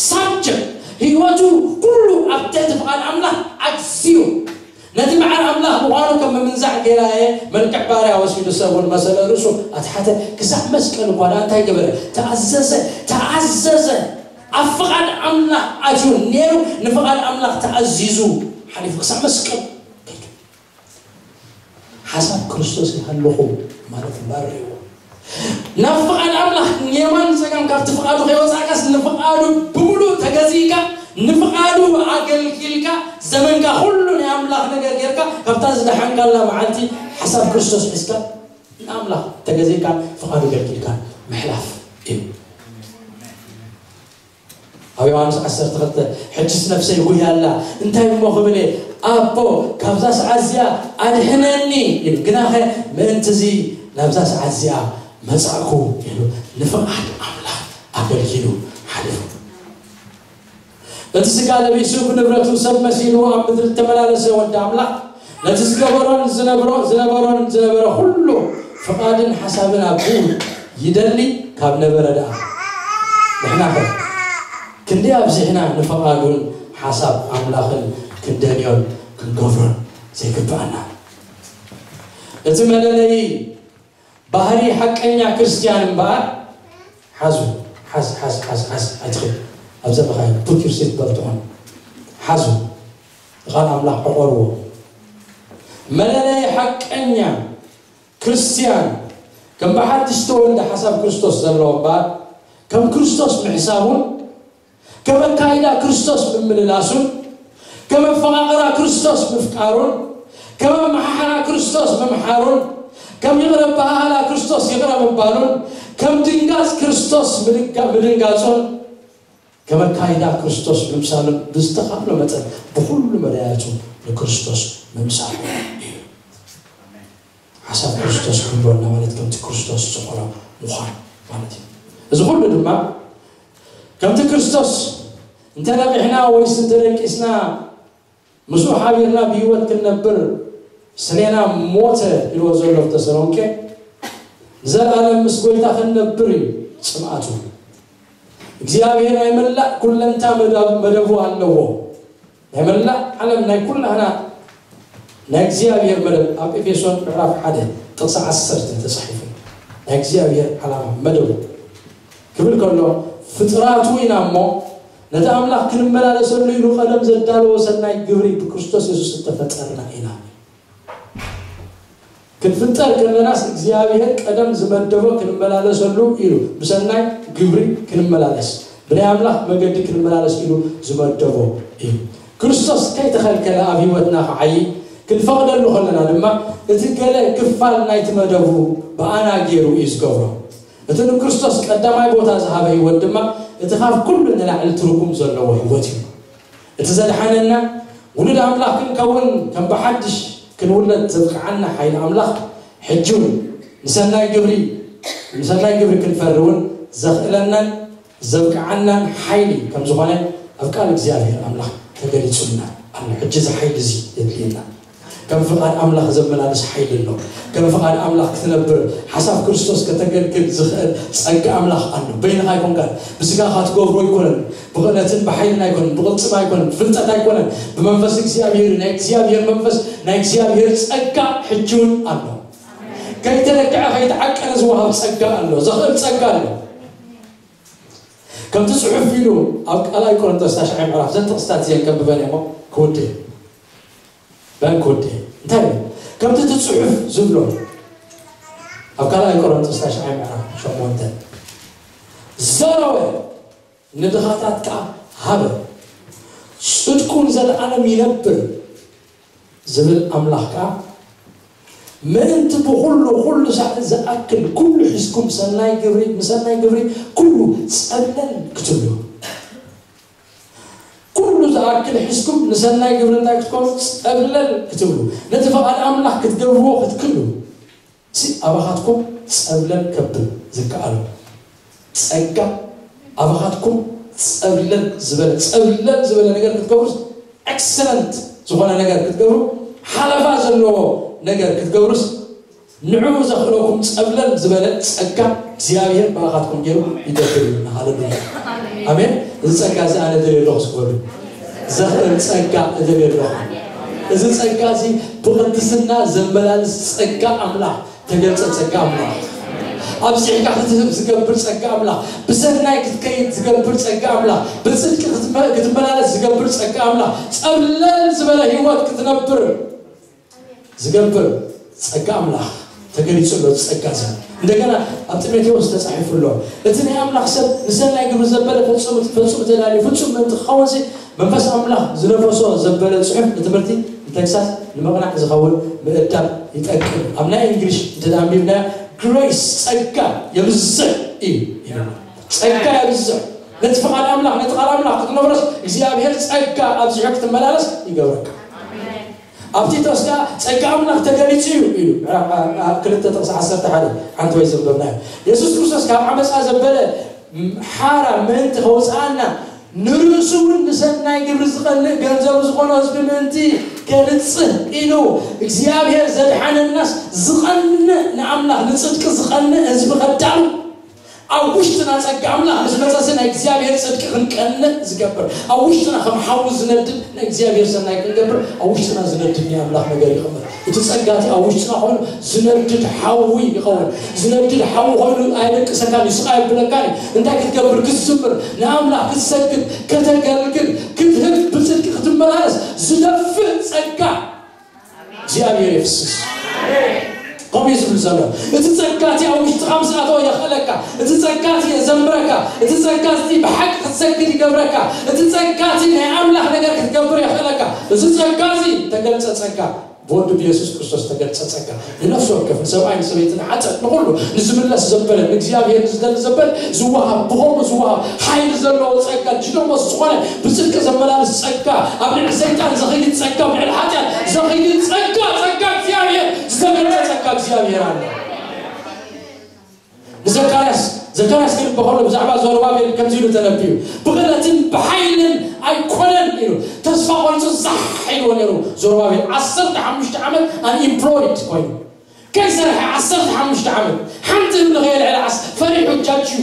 subject ህይወቱ ኩሉ ኣብ ትሕቲ ፍቓድ ኣምላኽ ኣዝዩ ነቲ መዓር ኣምላኽ ምዃኑ ከም ምምንዛዕ ጌራ እየ። መልክዕ ባርያ ወሲዱ ሰብ እውን መሰለ ርእሱ ኣትሓተ። ክሳዕ መስቀል እኳ ደኣ እንታይ ገበረ? ተኣዘዘ። ተኣዘዘ። ኣብ ፍቓድ ኣምላኽ ኣትዩ ነይሩ፣ ንፍቓድ ኣምላኽ ተኣዚዙ ሓሊፉ ክሳዕ መስቀል ከይዱ። ሓሳብ ክርስቶስ ይሃለኹ ማለት እምበኣር ርእይዎ። ናብ ፍቓድ ኣምላኽ የማን ጸጋም ካብቲ ፍቓዱ ከይወጻእካስ ንፍቓዱ ብምሉእ ተገዚእካ ንፍቓዱ ኣገልጊልካ ዘመንካ ኩሉ ናይ ኣምላኽ ነገር ጌርካ ካብታ ዝደሓንካላ መዓልቲ ሓሳብ ክርስቶስ ሒዝካ ንኣምላኽ ተገዚእካ ፍቓዱ ኣገልጊልካ ምሕላፍ እዩ። ኣብ ዮሃንስ ዓሰርተ ክልተ ሕጅስ ነፍሰይ ጉያ ኣላ እንታይ እሞ ክብል እየ ኣቦ ካብዛ ሰዓት እዚኣ ኣድሕነኒ ኢሉ ግናኸ ምእንቲ እዚ ናብዛ ሰዓት እዚኣ መጻእኩ ኢሉ ንፍቓድ ኣምላኽ ኣገልጊሉ ሓሊፉ። እቲ ስጋ ለቢሱ ብንብረቱ ሰብ መሲሉ ኣብ ምድሪ እተመላለሰ ወዲ ኣምላኽ ነቲ ዝገበሮን ዝነብሮ ዝነበሮን ዝነበረ ኩሉ ፍቓድን ሓሳብን ኣቡ ይደሊ ካብ ነበረ ደኣ ንሕና ኸ ክንደይ ኣብዚሕና ንፍቓዱን ሓሳብ ኣምላኽን ክንደልዮን ክንገብሮን ዘይግብኣና? እቲ መለለዪ ባህሪ ሓቀኛ ክርስትያን እምበኣር ሓዙ ሓዝ ሓዝ ሓዝ ሓዝ ኣይትኽእል ኣብ ዘለኻዮ put your seat belt on ሓዙ ቃል ኣምላኽ ዕቆርዎ። መለለይ ሓቀኛ ክርስትያን ከም ብሓድሽ ተወልደ ሓሳብ ክርስቶስ ዘለዎ እምበኣር ከም ክርስቶስ ምሕሳቡን ከም ኣካይዳ ክርስቶስ ምምልላሱን ከም ኣፈቓቕራ ክርስቶስ ምፍቃሩን ከም ኣመሓሓራ ክርስቶስ ምምሓሩን ከም ይቕረ ኣበሃህላ ክርስቶስ ይቕረ ምባሉን ከም ድንጋጽ ክርስቶስ ምድንጋጹን ከም ኣካይዳ ክርስቶስ ምምሳሉን ብዝተኻእሎ መጠን ብኹሉ መዳያቱ ንክርስቶስ ምምሳሉ እዩ። ሓሳብ ክርስቶስ ክህልወና ማለት ከምቲ ክርስቶስ ዝኾነ ምዃን ማለት እዩ። እዚ ኩሉ ድማ ከምቲ ክርስቶስ እንተ ነቒሕና ወይስ እንተ ደቂስና ምስኡ ሓቢርና ብህይወት ክንነብር ስሌና ሞተ ኢልዎ ዘሎ ኣብ ተሰሎንቄ ንዘለኣለም ምስ ጎይታ ክንነብር እዩ ጽምኣቱ። እግዚኣብሔር ናይ መላእ ኩለንታ መደብ- መደቡ ኣለዎ። ናይ መላእ ዓለም ናይ ኩላህና ናይ እግዚኣብሔር መደብ ኣብ ኤፌሶን ምዕራፍ ሓደ ጥቕሲ ዓሰርተ ተጻሒፉ ናይ እግዚኣብሔር ዓላማ መደቡ ክብል ከሎ ፍጥራቱ ኢና እሞ ነቲ ኣምላኽ ክንመላለሰሉ ኢሉ ቀደም ዘዳለዎ ሰናይ ግብሪ ብክርስቶስ የሱስ እተፈጠርና ኢና። ክንፍጠር ከለናስ እግዚኣብሔር ቀደም ዝመደቦ ክንመላለሰሉ ኢሉ ብሰናይ ግብሪ ክንመላለስ ብናይ ኣምላኽ መገዲ ክንመላለስ ኢሉ ዝመደቦ እዩ። ክርስቶስ ከይተኸልከለ ኣብ ህይወትና ክዓይ ክንፈቕደሉ ከለና ድማ እቲ ገለ ክፋል ናይቲ መደቡ ብኣና ገይሩ እዩ ዝገብሮ። እቲ ንክርስቶስ ቀዳማይ ቦታ ዝሃበ ህይወት ድማ እቲ ካብ ኩሉ ንላዕሊ ትርጉም ዘለዎ ህይወት እዩ። እቲ ዘድሓነና ውሉድ ኣምላኽ ክንከውን ከም ብሓድሽ ክንውለድ ዘብቅዓና ሓይሊ ኣምላኽ ሕጂ እውን ንሰናይ ግብሪ ንሰናይ ግብሪ ክንፈሪ እውን ዘኽእለናን ዘብቅዓናን ሓይሊ ከም ዝኾነ ኣብ ቃል እግዚኣብሔር ኣምላኽ ተገሊጹልና ኣሎ። ሕጂ እዚ ሓይሊ እዚ የድልየና። ከም ፍቓድ ኣምላኽ ዘመላልስ ሓይሊ ኣሎ። ከም ፍቓድ ኣምላኽ ክትነብር ሓሳብ ክርስቶስ ከተገልግል ዝኽእል ጸጋ ኣምላኽ ኣሎ። በይንኻ ኣይኮንካን። ብስጋኻ ትገብሮ ኣይኮነን። ብኽእለትን ብሓይልን ኣይኮነን። ብቕልጽም ኣይኮነን። ብፍልጠት ኣይኮነን። ብመንፈስ እግዚኣብሔር እዩ። ናይ እግዚኣብሔር መንፈስ ናይ እግዚኣብሔር ጸጋ ሕጂ እውን ኣሎ። ከይተለክዐ ከይተዓቀነ ዝወሃብ ጸጋ ኣሎ፣ ዘኽእል ጸጋ ኣሎ። ከምቲ ጽሑፍ ኢሉ ኣብ ካልኣይ ቆሮንቶስ ታሽዓይ ምዕራፍ፣ ዘን ጥቕስታት እዚአን ከንብበን እየ እሞ ክውድእ፣ በን ክውድእ። እንታይ እዩ? ከምቲ እቲ ጽሑፍ ዝብሎ ኣብ ካልኣይ ቆሮንቶስ ታሽዓይ ምዕራፍ ሸሞንተ፣ ዘረወ ንድኻታት ከኣ ሃበ፣ ጽድቁ ንዘለኣለም ይነብር ዝብል ኣምላኽ ከኣ፣ ምእንቲ ብኹሉ ኩሉ ሳዕ ዝኣክል ኩሉ ሒዝኩም ሰናይ ግብሪ፣ ንሰናይ ግብሪ ኩሉ ጸብለል ክትብሉ፣ ኩሉ ዝኣክል ሒዝኩም ንሰናይ ግብሪ እንታይ ክትኮኑ? ጸብለል ክትብሉ፣ ነቲ ፍቓድ ኣምላኽ ክትገብርዎ ክትክሉ፣ እዚ ኣባኻትኩም ጸብለል ከብል ዝከኣሎ ጸጋ፣ ኣባኻትኩም ጸብለል ዝበለ፣ ጸብለል ዝበለ ነገር ክትገብሩስ፣ ኤክሰለንት ዝኾነ ነገር ክትገብሩ፣ ሓለፋ ዘለዎ ነገር ክትገብሩስ፣ ንዕኡ ዘኽእለኩም ጸብለል ዝበለ ጸጋ እግዚኣብሔር ብኣኻትኩም ገይሩ ይገብር እዩ። ሃሌሉያ። ኣሜን። እዚ ጸጋ እዚ ኣነ እደልዮ ኣለኹ እስኪ በሉ። ዘኽእል ጸጋ እደልዮ ኣለኹ። እዚ ጸጋ እዚ ብቕድስና ዘመላልስ ጸጋ ኣምላኽ፣ ተገልጸ ጸጋ ኣምላኽ፣ ኣብዚሕካ ክትህብ ዝገብር ጸጋ ኣምላኽ፣ ብሰናይ ክትከይድ ዝገብር ጸጋ ኣምላኽ፣ ብጽድቂ ክትመ-፣ ክትመላለስ ዝገብር ጸጋ ኣምላኽ፣ ጸብለል ዝበለ ህይወት ክትነብር ዝገብር ጸጋ ኣምላኽ ተገሊጹ ኣሎ። እዚ ጸጋ እዚ እንደገና ኣብ ጢሞቴዎስ ተጻሒፉ ኣሎ። እቲ ናይ ኣምላኽ ሰብ ንሰናይ ግብሪ ዘበለ ፈጹም፣ ፈጹም ተዳልዩ ፍጹም ምእንቲ ክኸውንሲ፣ መንፈስ ኣምላኽ ዝነፈሶ ዘበለ ጽሑፍ ንትምህርቲ፣ ንተግሳጽ፣ ንምቕናዕ ዝኸውን ምእዳብ ይጠቅም። ኣብ ናይ እንግሊሽ እንተ ደኣ ኣንቢብናዮ፣ ግሬስ፣ ጸጋ የብዝሕ እዩ ይብል። ጸጋ የብዝሕ። ነቲ ፍቓድ ኣምላኽ፣ ነቲ ቃል ኣምላኽ ክትነብሮስ እግዚኣብሔር ጸጋ ኣብዚሑ ክትመላለስ ይገብረካ። ኣብ ቲቶስ ከኣ ጸጋ ኣምላኽ ተገሊጹ እዩ ኢሉ። ምዕራፍ፣ ኣ-፣ ኣ-፣ ክልተ ጥቕሲ ዓሰርተ ሓደ ሓንቲ ወይ ዘንበብናዮ። የሱስ ክርስቶስ ካብ ዓመጻ ዘበለ ሓራ ምእንቲ ከውጽኣና፣ ንርእሱ እውን ንሰናይ ግብሪ ዝቐንእ ገንዘቡ ዝኾነ ህዝቢ ምእንቲ ከንጽህ ኢሉ፣ እግዚኣብሔር ዘድሓነናስ ዝቐንእ ንኣምላኽ ንጽድቂ ዝቐንእ ህዝቢ ከዳሉ፣ ኣብ ውሽጥና ጸጋ ኣምላኽ ምስ መጸሲ ናይ እግዚኣብሔር ጽድቂ ክንቀንእ ዝገብር፣ ኣብ ውሽጥና ከም ሓዊ ዝነድድ ናይ እግዚኣብሔር ሰናይ ክንገብር፣ ኣብ ውሽጥና ዝነድድ ናይ ኣምላኽ ነገር ይቕመጥ። እቲ ጸጋ እቲ ኣብ ውሽጥና ኮይኑ ዝነድድ ሓዊ ይኸውን። ዝነድድ ሓዊ ኮይኑ ኣየደቅሰካን እዩ፣ ስቕ ኣየብለካን እዩ። እንታይ ክትገብር? ክትዝምር፣ ንኣምላኽ ክትሰግድ፣ ከተገልግል፣ ክትህብ፣ ብጽድቂ ክትመላለስ ዝደፍእ ጸጋ እግዚኣብሔር የፍስስ። ከምኡ እዩ ዝብል ዘሎ። እቲ ጸጋ እቲ ኣብ ውሽጥኻ ምስ ኣተወ የኽእለካ። እቲ ጸጋ እቲ የዘምረካ። እቲ ጸጋ እቲ ብሓቂ ክትሰግድ ይገብረካ። እቲ ጸጋ እቲ ናይ ኣምላኽ ነገር ክትገብር የኽእለካ። እዚ ጸጋ እዚ ተገልጸ ጸጋ፣ ብወዱ ብየሱስ ክርስቶስ ተገልጸ ጸጋ፣ ንነፍሲ ወከፍ ንሰብኣይ ንሰበይቲ ንሓጸር ንኹሉ ንዝምለስ ዘበለ ንእግዚኣብሔር ንዝደሊ ዘበለ ዝወሃብ፣ ብኸምኡ ዝወሃብ ሓይሊ ዘለዎ ጸጋ፣ ጅደሞስ ዝኾነ ብጽድቂ ዘመላልስ ጸጋ፣ ኣብ ልዕሊ ሰይጣን ዘኽይድ ጸጋ፣ ኣብ ልዕሊ ሓጢኣት ዘኽይድ ጸጋ፣ ጸጋ እግዚኣብሔር፣ ዝተገልጸ ጸጋ እግዚኣብሔር ኣሎ። ንዘካርያስ፣ ዘካርያስ ክንበ ከሎ ብዛዕባ ዞርባቤል ከምዚ ኢሉ ተነብዩ፣ "ብኽእለትን ብሓይልን ኣይኮነን" ኢሉ ተስፋ ቆሪጹ ዛሕ ኢልዎ ነይሩ። ዞርባቤል ዓሰርተ ሓሙሽተ ዓመት ኣንኢምፕሎይድ ኮይኑ፣ ከይሰርሐ ዓሰርተ ሓሙሽተ ዓመት፣ ሓንቲ እምኒ ከየልዐለ ዓስ-፣ ፈሪሑ ጃጅዩ።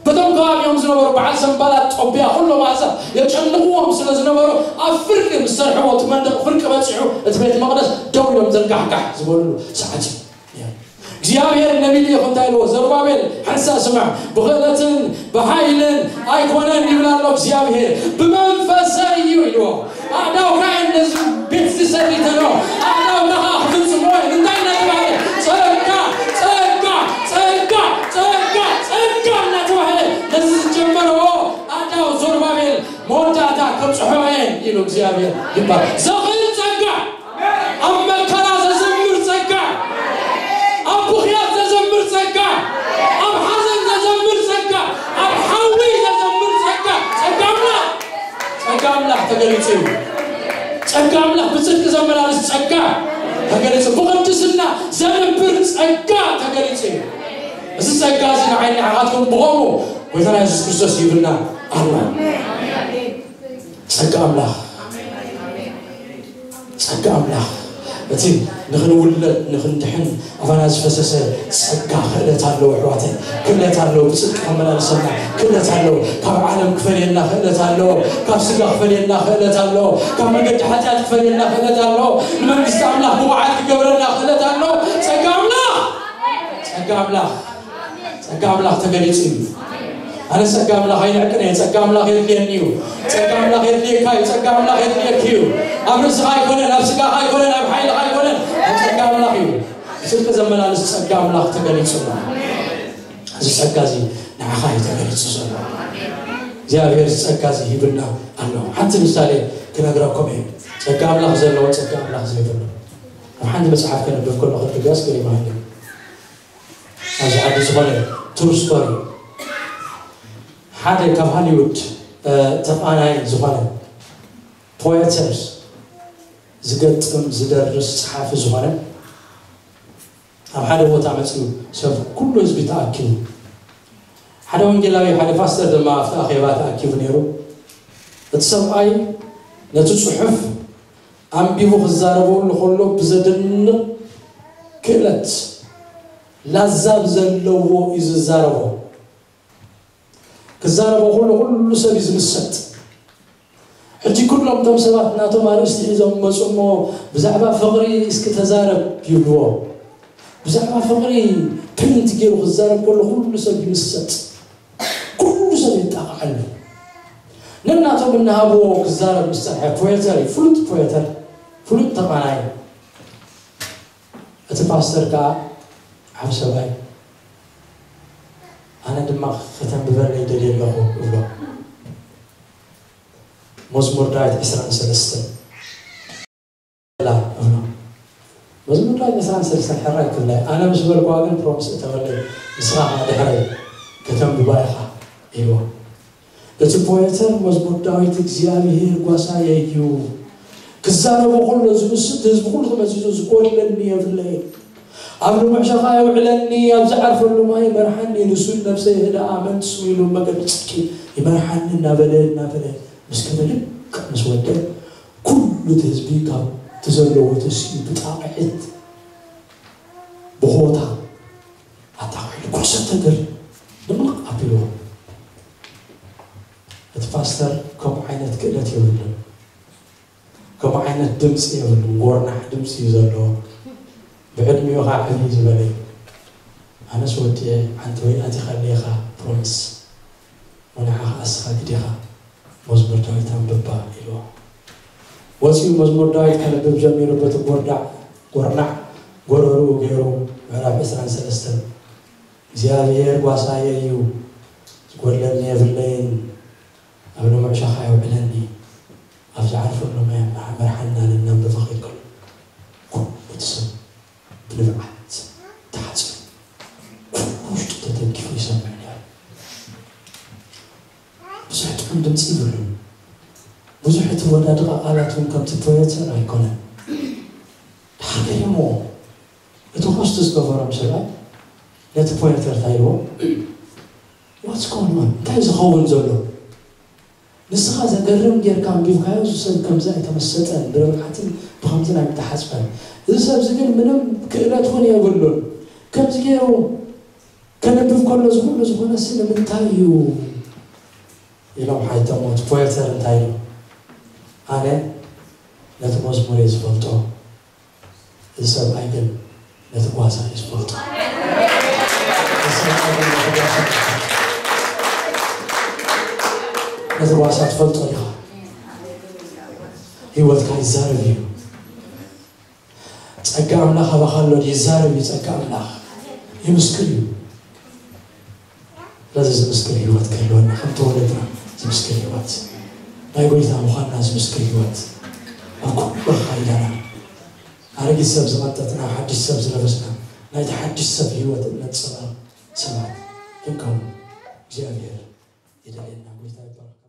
በቶም ከባቢኦም ዝነበሩ በዓል ሰንባላት፣ ጦብያ፣ ኩሎም ኣሕዛብ የጨንቕዎም ስለ ዝነበሩ፣ ኣብ ፍርቂ ምስ ሰርሕዎ፣ እቲ መንደቕ ፍርቂ በጺሑ፣ እቲ ቤት መቕደስ ደው ኢሎም ዘርጋሕጋሕ ዝበልሉ ሰዓት እዩ። እግዚኣብሔር ነቢይ ኢኹ እንታይ ኢልዎ? "ዘሩባቤል፣ ሓንሳእ ስማዕ፣ ብኽእለትን ብሓይልን ኣይኮነን ይብል ኣሎ እግዚኣብሔር፣ ብመንፈሰይ እዩ" ኢልዎ። ኣእዳውካ እየን ነዚ ቤት እዚ ሰሪተንኦ፣ ኣእዳውካ ኸዓ ክፍጽምኦ እየን። እንታይ እናተባህለ? ጸጋ፣ ጸጋ፣ ጸጋ፣ ጸጋ፣ ጸጋ እናተባህለ ነዚ ዝጀመርኦ ኣእዳው ዞርባቤል መወዳእታ ከብጽሖ እየን ኢሉ እግዚኣብሔር ይባል። ዘኽእል ጸጋ፣ ኣብ መከራ ዘዘምር ጸጋ፣ ኣብ ብኽያት ዘዘምር ጸጋ፣ ኣብ ሓዘን ዘዘምር ጸጋ፣ ኣብ ሓዊ ዘዘምር ጸጋ፣ ጸጋ ኣምላኽ፣ ጸጋ ኣምላኽ ተገሊጹ እዩ። ጸጋ ኣምላኽ ብጽድቂ ዘመላልስ ጸጋ ተገሊጹ፣ ብቕድስና ዘንብር ጸጋ ተገሊጹ እዩ። እዚ ጸጋ እዚ ንዓይ ንዓኻትኩም ብኸምኡ ጎይታና የሱስ ክርስቶስ ይብልና ኣሎ። ጸጋ ኣምላኽ፣ ጸጋ ኣምላኽ፣ እቲ ንኽንውለድ፣ ንኽንድሕን ኣባና ዝፈሰሰ ጸጋ ክእለት ኣለዎ፣ ኣሕዋተይ። ክእለት ኣለዎ፣ ብጽድቂ ከመላልሰና ክእለት ኣለዎ፣ ካብ ዓለም ክፈልየና ክእለት ኣለዎ፣ ካብ ስጋ ክፈልየና ክእለት ኣለዎ፣ ካብ መገዲ ሓጢኣት ክፈልየና ክእለት ኣለዎ፣ ንመንግስቲ ኣምላኽ ብቑዓት ክገብረና ክእለት ኣለዎ። ጸጋ ኣምላኽ ጸጋ ኣምላኽ ጸጋ ኣምላኽ ተገሊጹ እዩ። ኣነ ጸጋ ኣምላኽ ኣይንዕቅን እየ። ጸጋ ኣምላኽ የድልየኒ እዩ። ጸጋ ኣምላኽ የድልየካ እዩ። ጸጋ ኣምላኽ የድልየኪ እዩ። ኣብ ርእስኻ ኣይኮነን፣ ኣብ ስጋኻ ኣይኮነን፣ ኣብ ሓይልኻ ኣይኮነን፣ ኣብ ጸጋ ኣምላኽ እዩ። ጽድቂ ዘመላልስ ጸጋ ኣምላኽ ተገሊጹ ኣሎ። እዚ ጸጋ እዚ ንዓኻ እዩ ተገሊጹ ዘሎ። እግዚኣብሔር እዚ ጸጋ እዚ ሂብና ኣሎ። ሓንቲ ምሳሌ ክነግረኩም እየ። ጸጋ ኣምላኽ ዘለዎ፣ ጸጋ ኣምላኽ ዘይብሉ። ኣብ ሓንቲ መጽሓፍ ከነብብ ከለኹ ክድጋስ ገሪማኒ። ኣብዚ ዓዲ ዝኾነ ትሩ ስቶሪ፣ ሓደ ካብ ሃሊውድ ተፋናይ ዝኾነ ፖየተር፣ ዝገጥም ዝደርስ ጸሓፊ ዝኾነ፣ ኣብ ሓደ ቦታ መጺኡ፣ ሰብ ኩሉ ህዝቢ ተኣኪቡ፣ ሓደ ወንጌላዊ ሓደ ፓስተር ድማ ኣብቲ ኣኼባ ተኣኪቡ ነይሩ። እቲ ሰብኣይ ነቲ ጽሑፍ ኣንቢቡ ክዛረበሉ ከሎ ብዘደንቕ ክእለት ላዛብ ዘለዎ እዩ ዝዛረቦ። ክዛረቦ ከሎ ኩሉ ሰብ እዩ ዝምሰጥ። ሕጂ ኩሎም እቶም ሰባት ናቶም ኣርእስቲ ሒዞም መፁ እሞ ብዛዕባ ፍቕሪ እስኪ ተዛረብ ይብልዎ። ብዛዕባ ፍቕሪ ፕሪንት ገይሩ ክዛረብ ከሎ ኩሉ ሰብ ይምሰጥ። ኩሉ ሰብ ይጣቕዓሉ። ነናቶም እናሃብዎ ክዛረብ ምስ ፀንሐ ፖየተር እዩ፣ ፍሉጥ ፖየተር፣ ፍሉጥ ተቓናይ። እቲ ፓስተር ከዓ ዓብ ሰብኣይ ኣነ ድማ ከተንብበለይ ደልየ ኣለኹ እብሎ። መዝሙር ዳዊት ዕስራን ሰለስተን ላ እብሎ። መዝሙር ዳዊት ዕስራን ሰለስተን ሕራይ ክብላይ ኣነ ምስ በልኳ ግን ፕሮምስ እተወለይ ንስኻ ከዓ ድሕረይ ከተንብባ ኢኻ ኢልዎ። እቲ ፖየተር መዝሙር ዳዊት እግዚኣብሔር ጓሳየ እዩ ክዛረቦ ከሎ ዝምስጥ ህዝቢ ኩሉ ተመዚዙ ዝጎድለኒ የብለይን ኣብ ልሙዕ ሸኻ የውዕለኒ ኣብ ዝዓርፈሉ ማይ ይመርሓኒ ንሱ ነብሰይ ህድኣ መንትሱ ኢሉ መገዲ ጽድቂ ይመርሓኒ እናበለ እናበለ ምስ ከደ ልክዕ ምስ ወደ ኩሉ እቲ ህዝቢ ካብ እቲ ዘለዎ ተስኡ ብጣቕዒት ብሆታ ኣታ ኩሉ ሰብ ተገር ድምቕ ኣቢልዎ እቲ ፓስተር ከምኡ ዓይነት ክእለት የብሉን ከምኡ ዓይነት ድምፂ የብሉን ጎርናሕ ድምፂ እዩ ዘለዎ ብዕድሚኡ ከዓ ዕብይ ዝበለ እዩ ኣነስ ወዲየ ሓንቲ ወይ ኣቲኻኒ ኢኻ ፕሮሚስ ንዓኻ ኣስኻ ግዲኻ መዝሙር ዳዊት ኣንብባ ኢልዎ ወፂኡ መዝሙር ዳዊት ከንብብ ጀሚሩ በቲ ጎርዳዕ ጎርናዕ ጎረርኡ ገይሩ ምዕራፍ ዕስራን ሰለስተን እግዚኣብሔር ጓሳየ እዩ ዝጎድለኒ የብለይን ኣብ ልሙዕ ሻኻ የውዕለኒ ኣብ ዝዓርፈሉ ማይ መርሓና ነናንብበ ከይድ ከሎ ኩሉ እቲ ሰብ ብንብዓት ተሓፂሩ ኩሉ ውሽጡ ተተንኪፉ ይሰምዕ ነይሩ ብዙሕ ጥዑም ድምፂ ይብሉን ብዙሕ እቲ ወዳድቓ ቃላት እውን ከምቲ ፖየተር ኣይኮነን ድሓር ገሪምዎ እቲ ሆስት ዝገበሮም ሰብኣይ ነቲ ፖየተር እንታይ ኢልዎ ዋትስ ጎን ኦን እንታይ ዝኸውን ዘሎ ንስኻ ዘገርም ጌርካ ኣንቢብካዮ እዚ ሰብ ከምዚ ኣይተመሰጠን ብርብዓትን ብኸምዚ ናይ ምተሓፅበን እዚ ሰብዚ ግን ምንም ክእለት እውን የብሉን ከምዚ ገይሩ ከንብብ ከሎ ዝብሉ ዝኾነ ሲ ንምንታይ እዩ ኢሎም ሓይተሞ እቲ ፖየተር እንታይ ኢሉ ኣነ ነቲ መዝሙር እየ ዝፈልጦ እዚ ሰብኣይ ግን ነቲ ጓሳ እዩ ዝፈልጦ ነቲ ጓሳ ትፈልጦ ኢኻ ህይወትካ ይዛረብ እዩ ጸጋ ኣምላኽ ኣባኻ ኣሎ ይዛረብ እዩ ጸጋ ኣምላኽ ይምስክር እዩ ስለዚ ዝምስክር ህይወት ክህልወና ከምቲ ወለድና ዝምስክር ህይወት ናይ ጎይታ ምዃንና ዝምስክር ህይወት ኣብ ኩሉ ካይዳና ኣረጊት ሰብ ዝቐጠጥና ሓድሽ ሰብ ዝለበስና ናይቲ ሓድሽ ሰብ ህይወት እምነት ጸባ ሰባት ክንከውን እግዚኣብሔር ይደልየና ጎይታ ይባረክ